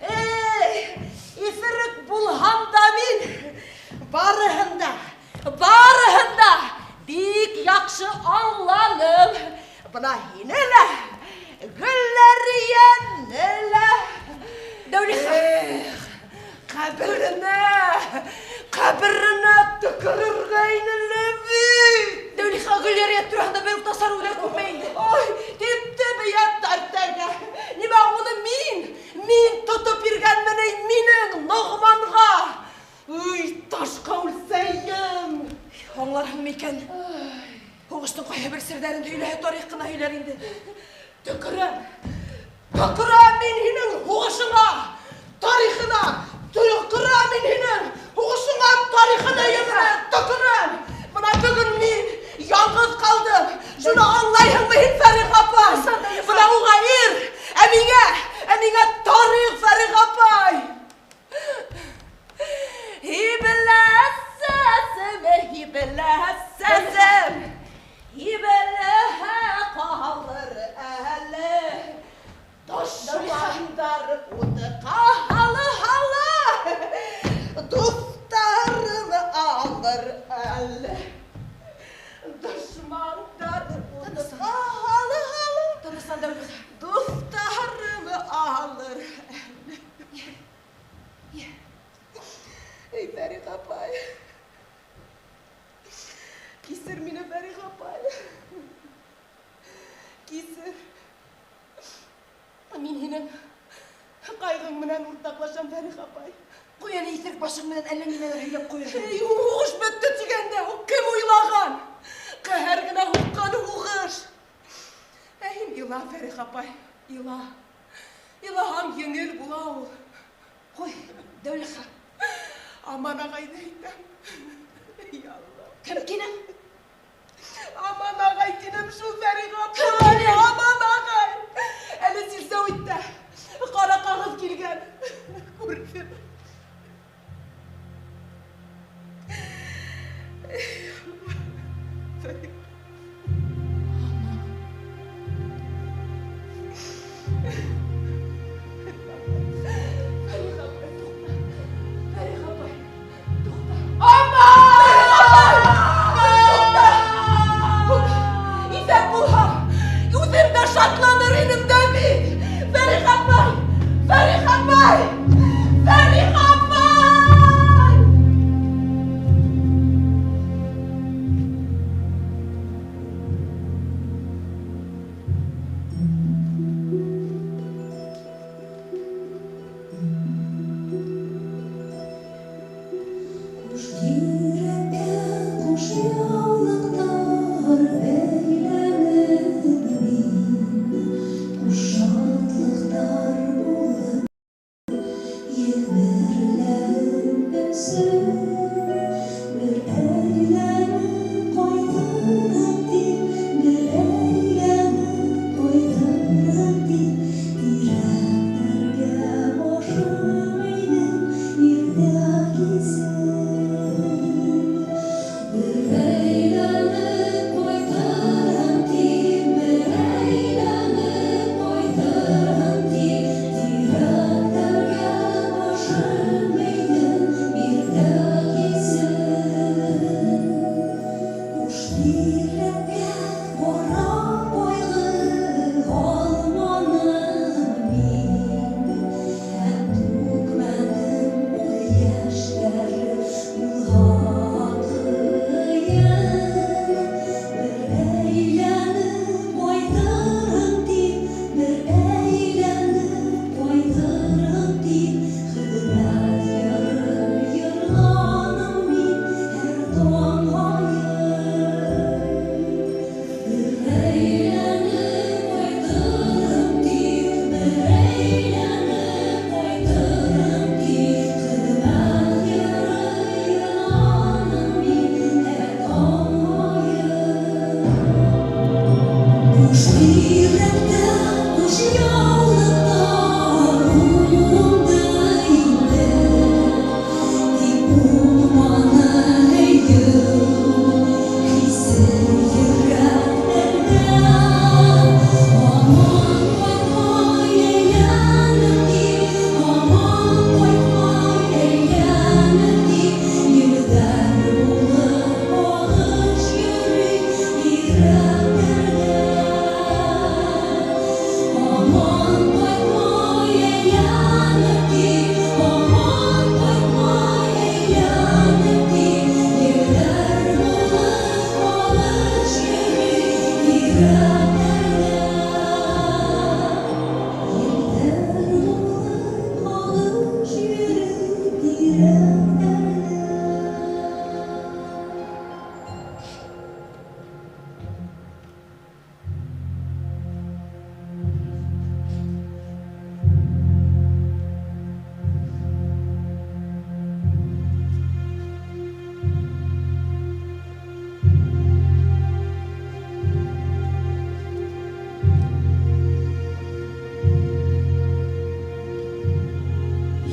Эй, иҫерек булһам да мин барыһын да, барыһын да бик яҡшы аңланым. Бына һине лә, Гөлләрийәне лә. Дәүлиха. Эх, ҡәберенә, ҡәберенә төкөрөргә ине лә бит. Дәүлиха, Гөлләрийә тураһында бер үк насар уйлар күпме инде. Ой, типте бейәт тәртәгә. Нимә уны мин, мин тотоп биргәнмен эй минең Ноғманға. Уй, ташҡа үлсәйем. Аңларһың микән? Һуғыштың ҡайһы бер серҙәрен һөйләһә, тарих ҡына һөйләр инде. Төкөрәм. Төкөрәм мин һинең һуғышыңа, тарихына. Төкөрәм мин һинең һуғышыңа, тарихына йәменә төкөрәм. Бына бөгөн мин яңғыҙ ҡалдым. Шуны аңлайһыңмы һин, Фәриха апай? Бына уға ир, ә миңә, ә миңә тарих, Фәриха апай. Һибелә сәсем, һибелә сәсем, һибелә ҡалыр әле. Дошмандар утҡа һала-һала, дуҫтарын алыр әле. Дошмандар утҡа һала-һала, Тыныслан, Дәүлиха. дуҫтарын алыр әле. Эй, Фәриха апай. Кисер мине, Фәриха апай. Кисер. Мин һинең ҡайғың менән уртаҡлашам, Фәриха апай. Ҡуй әле иҫерек башың менән әллә нимәләр һөйләп ҡуяһың. Эй, һуғыш бөттө тигәндә, ул кем уйлаған? Ҡәһәр генә һуҡҡан һуғыш. Ә һин ила, Фәриха апай, ила. Илаһаң еңел була ул. Ҡуй, Дәүлиха. Аман ағайҙы әйтәм. Я Алла. Кем тинең? Аман ағай тинем шул, Фәриха Кем апай. тинең? Аман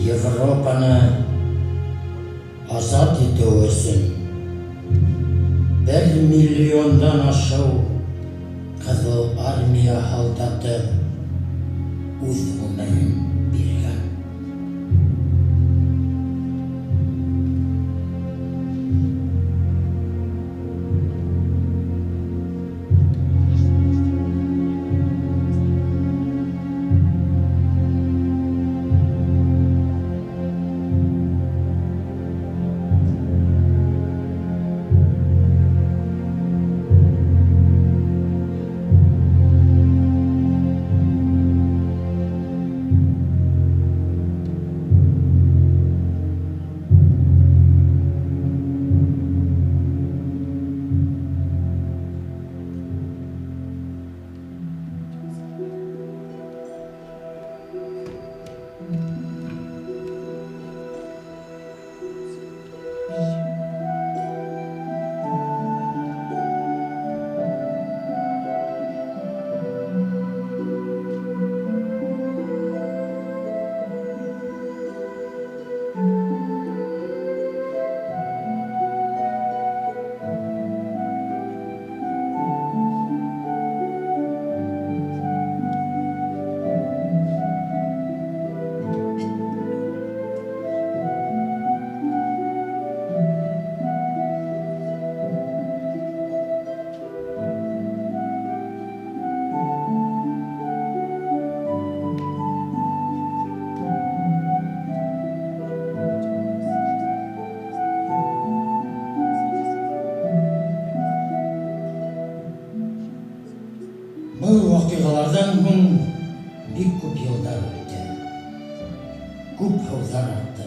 Европаны азат итеү өсөн 1 миллиондан ашыу Ҡыҙыл Армия һалдаты үҙ ғүмерен биргән. Был ваҡиғаларҙан һуң бик күп йылдар үтте, күп һыуҙар аҡты.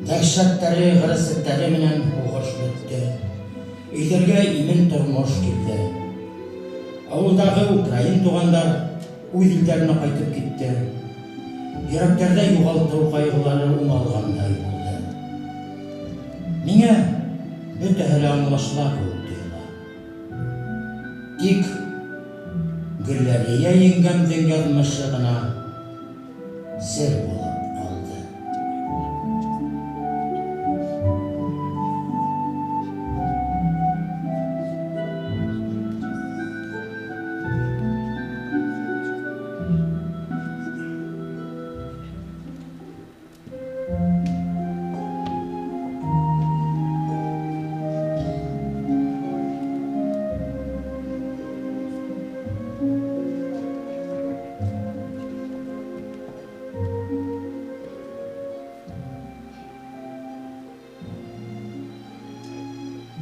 Дәһшәттәре, ғәрәсәттәре менән һуғыш бөттө. Өйҙәргә имен тормош килде. Ауылдағы украин туғандар үҙ илдәренә ҡайтып китте. Йөрәктәрҙә юғалтыу ҡайғылары уңалғандай булды. Миңә бөтәһе лә аңлашыла кеүек тойола. Тик Гөлләрия еңгәмдең яҙмышы ғына сер булып ҡалды.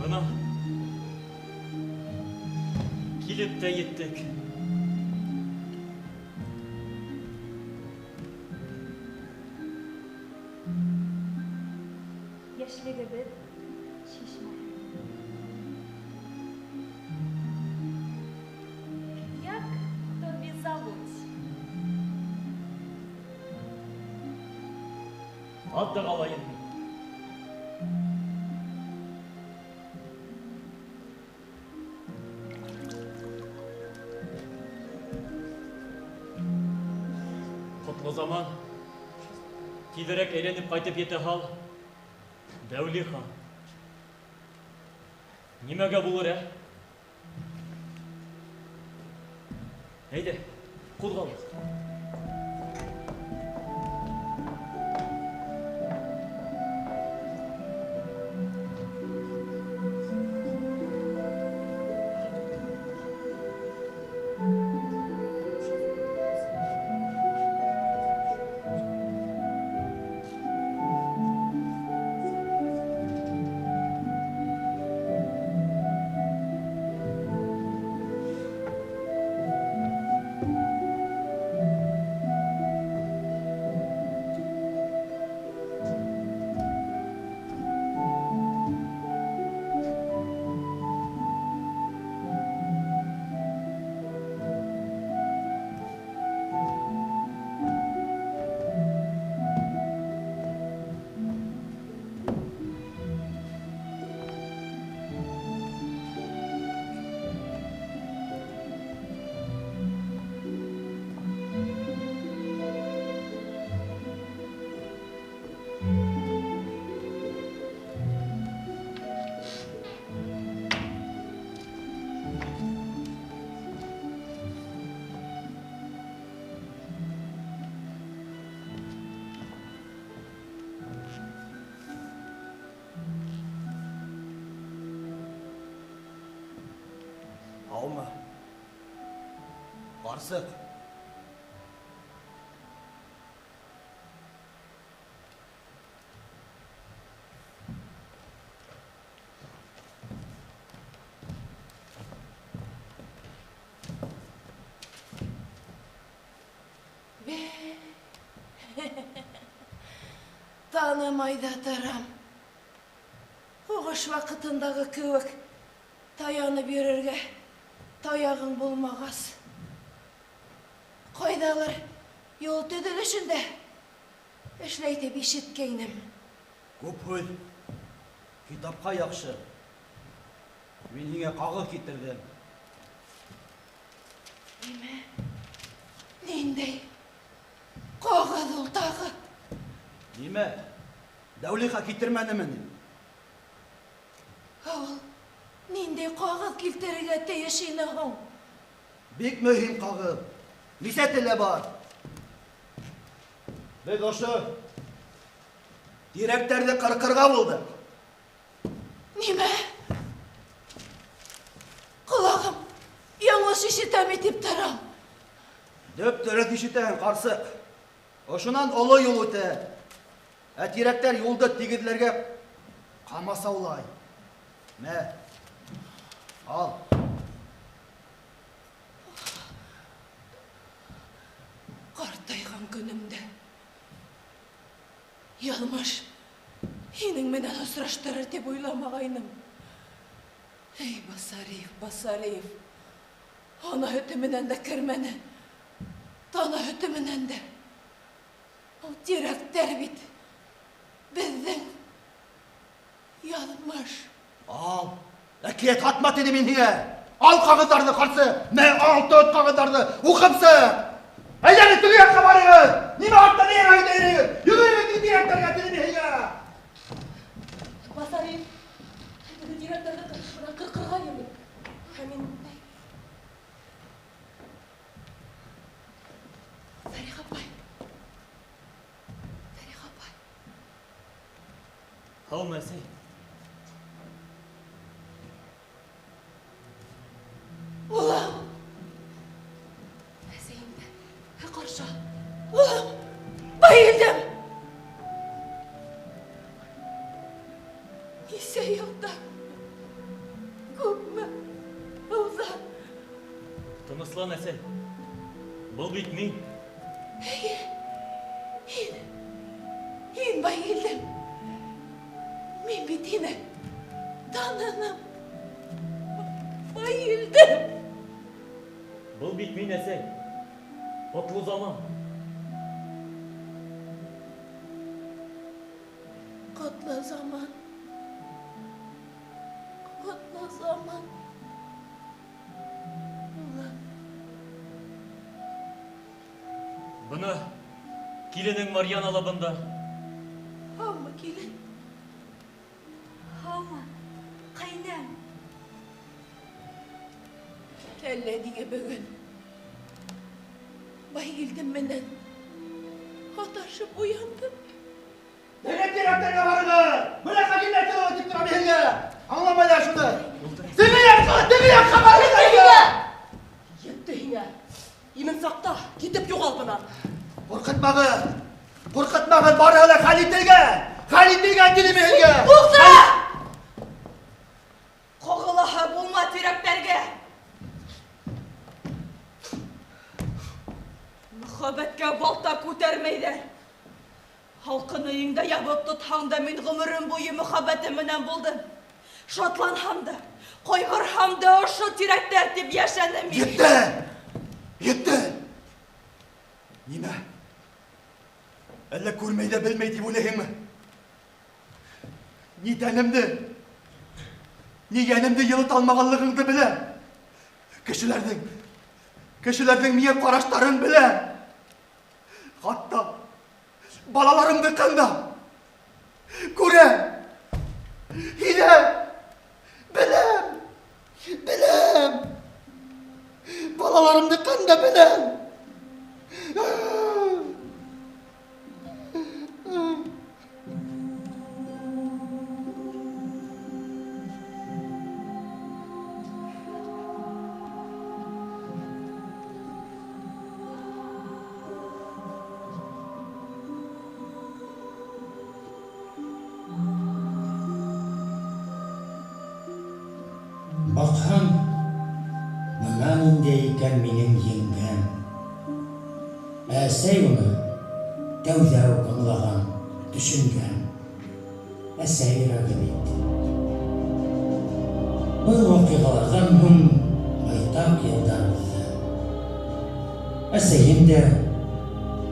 Бына килеп тә еттек. Йәшлегебеҙ шишмәһе. Як тобі зовут? Ат дағалайым мин. Ҡотло заман. Тиҙерәк әйләнеп ҡайтып етә һал. Дәүлихан. Нимәгә булыр, ә? Әйҙә, ҡуҙғалығыҙ. Һаумы? Ҡарсыҡ. Танымай ҙа торам. Һуғыш ваҡытындағы кеүек таянып йөрөргә таяғың булмағас. Ҡайҙалыр юл төҙөлөшөндә эшләй тип ишеткәйнем. Күп һүҙ китапҡа яҡшы. Мин һиңә ҡағыҙ килтерҙем. Нимә? Ниндәй ҡағыҙ ул тағы? Нимә? Дәүлиха килтермәнеме ни? Ә ул ниндәй ҡағыҙ килтерергә тейеш ине һуң? Бик мөһим ҡағыҙ. Мисәте лә бар. Беҙ ошо тирәктәрҙе ҡырҡырға булдыҡ. Нимә? Ҡолағым яңылыш ишетәме тип торам. Дөп-дөрөҫ ишетәһең, ҡарсыҡ. Ошонан оло юл үтә. Ә тирәктәр юлды тигеҙләргә ҡамасаулай. Мә, ал. Ҡартайған көнөмдә яҙмыш һинең менән осраштырыр тип уйламағайным. Эй, Басариев, Басариев, ана һөтө менән дә кермәне, тана һөтө менән дә. Ул тирәктәр бит беҙҙең яҙмыш. Ал, әкиәт һатма тинем мин һиңә. Ал ҡағыҙҙарҙы, ҡарсыҡ. Мә, ал, тот ҡағыҙҙарҙы. Уҡып сыҡ. Әйҙәгеҙ, теге яҡҡа барығыҙ. Нимә артта ни әйҙәгеҙ? Йүгерегеҙ теге тирәктәргә тинем мин һиңә. Басариев, теге тирәктәрҙе ҡырҡырға йөрөй. Ә мин... Сәлих апай. Сәлих апай. Һаумы, әсәй? Улым! Әсәйемде ҡаршы ал. Улым! Бәйелдем! Нисә йылдан Тыныслан, әсәй. Был бит мин. Эйе, һин. Һин Байгилдем. Мин бит һине таныным. Байгилдем. Был бит мин, әсәй. Ҡотло заман. Ҡотло заман. Ҡотло заман. Улым. Бына киленең Марьяна ла бында. Һаумы, килен? Һаумы, ҡәйнәм. Әллә ниңә бөгөн Байгилдем менән һаташып уяндым. Теге тирәктәргә барығыҙ! Бына хакимиәт тип торам һеҙгә! Аңламайҙар шуны! Теге яҡҡа, теге яҡҡа барығыҙ! Етте һиңә. Имен саҡта китеп юғал бынан. Ҡурҡытмағыҙ! Ҡурҡытмағыҙ, барыһы ла хәл ителгән! Хәл ителгән тинем һеҙгә! Туҡта! Ҡағылаһы булма тирәктәргә! Мөхәббәткә балта күтәрмәйҙәр. Һалҡын өйөңдә ябып тотһаң да мин ғүмерем буйы мөхәббәтем менән булдым. Шатланһам да, ҡайғырһам да ошо тирәктәр тип йәшәнем мин. Етте! Етте! Нимә? Әллә күрмәй ҙә белмәй тип уйлайһыңмы? Ни тәнемде, ни йәнемде йылыта алмағанлығыңды беләм. Кешеләрҙең миңә ҡараштарын беләм. Хатта балаларымдыҡын да күрәм, һиҙәм, беләм, беләм. Балаларымдыҡын да беләм. Баҡһам, бына ниндәй икән минең еңгәм. Ә әсәй уны тәүҙә үк аңлаған, төшөнгән. Әсәй йөрәге бит. Был ваҡиғаларҙан һуң байтаҡ йылдар уҙҙы. Әсәйем дә,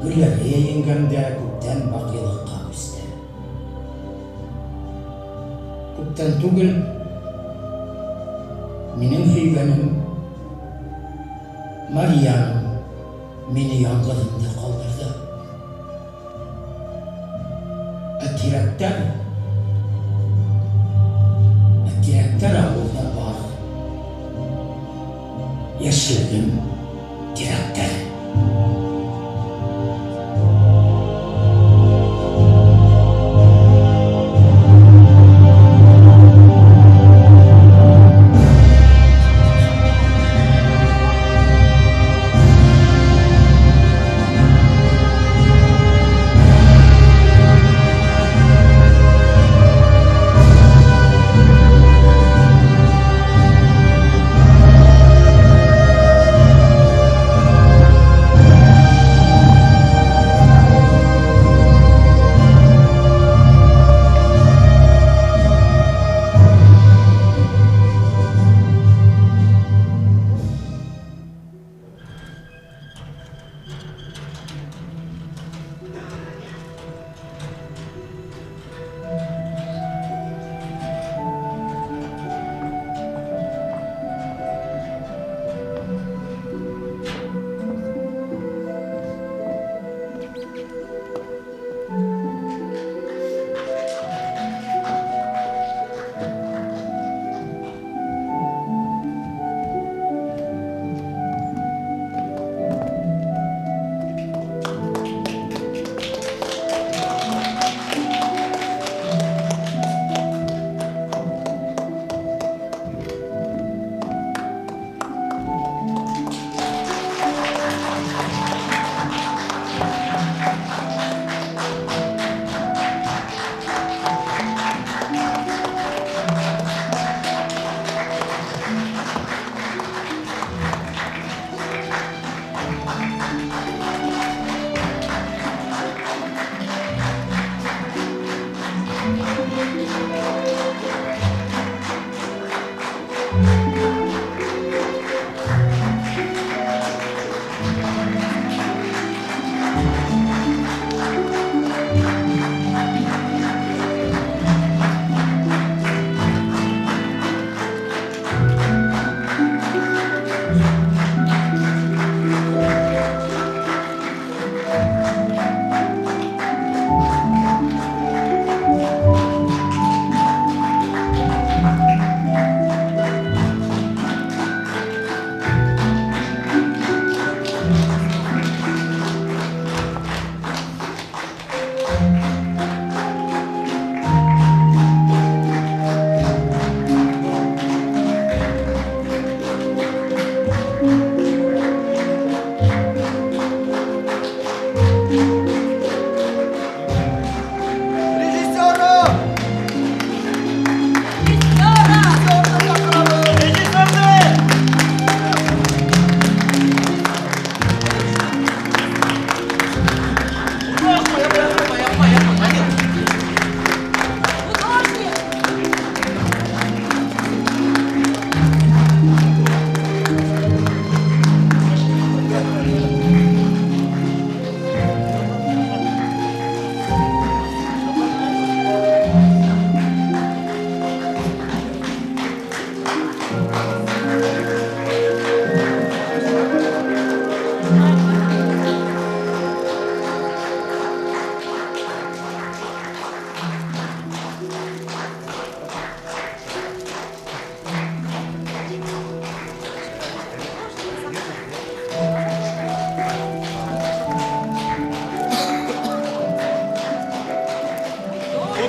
Гөлләрия еңгәм дә күптән баҡыйлыҡҡа күсте. Күптән түгел минең һөйгәнем Марьяным мине яңғыҙымды ҡалдырҙы. Ә тирәктәр ауылда бар. Йәшлегем тирәктәр.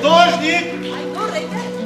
Художник! Айнур, әйҙә.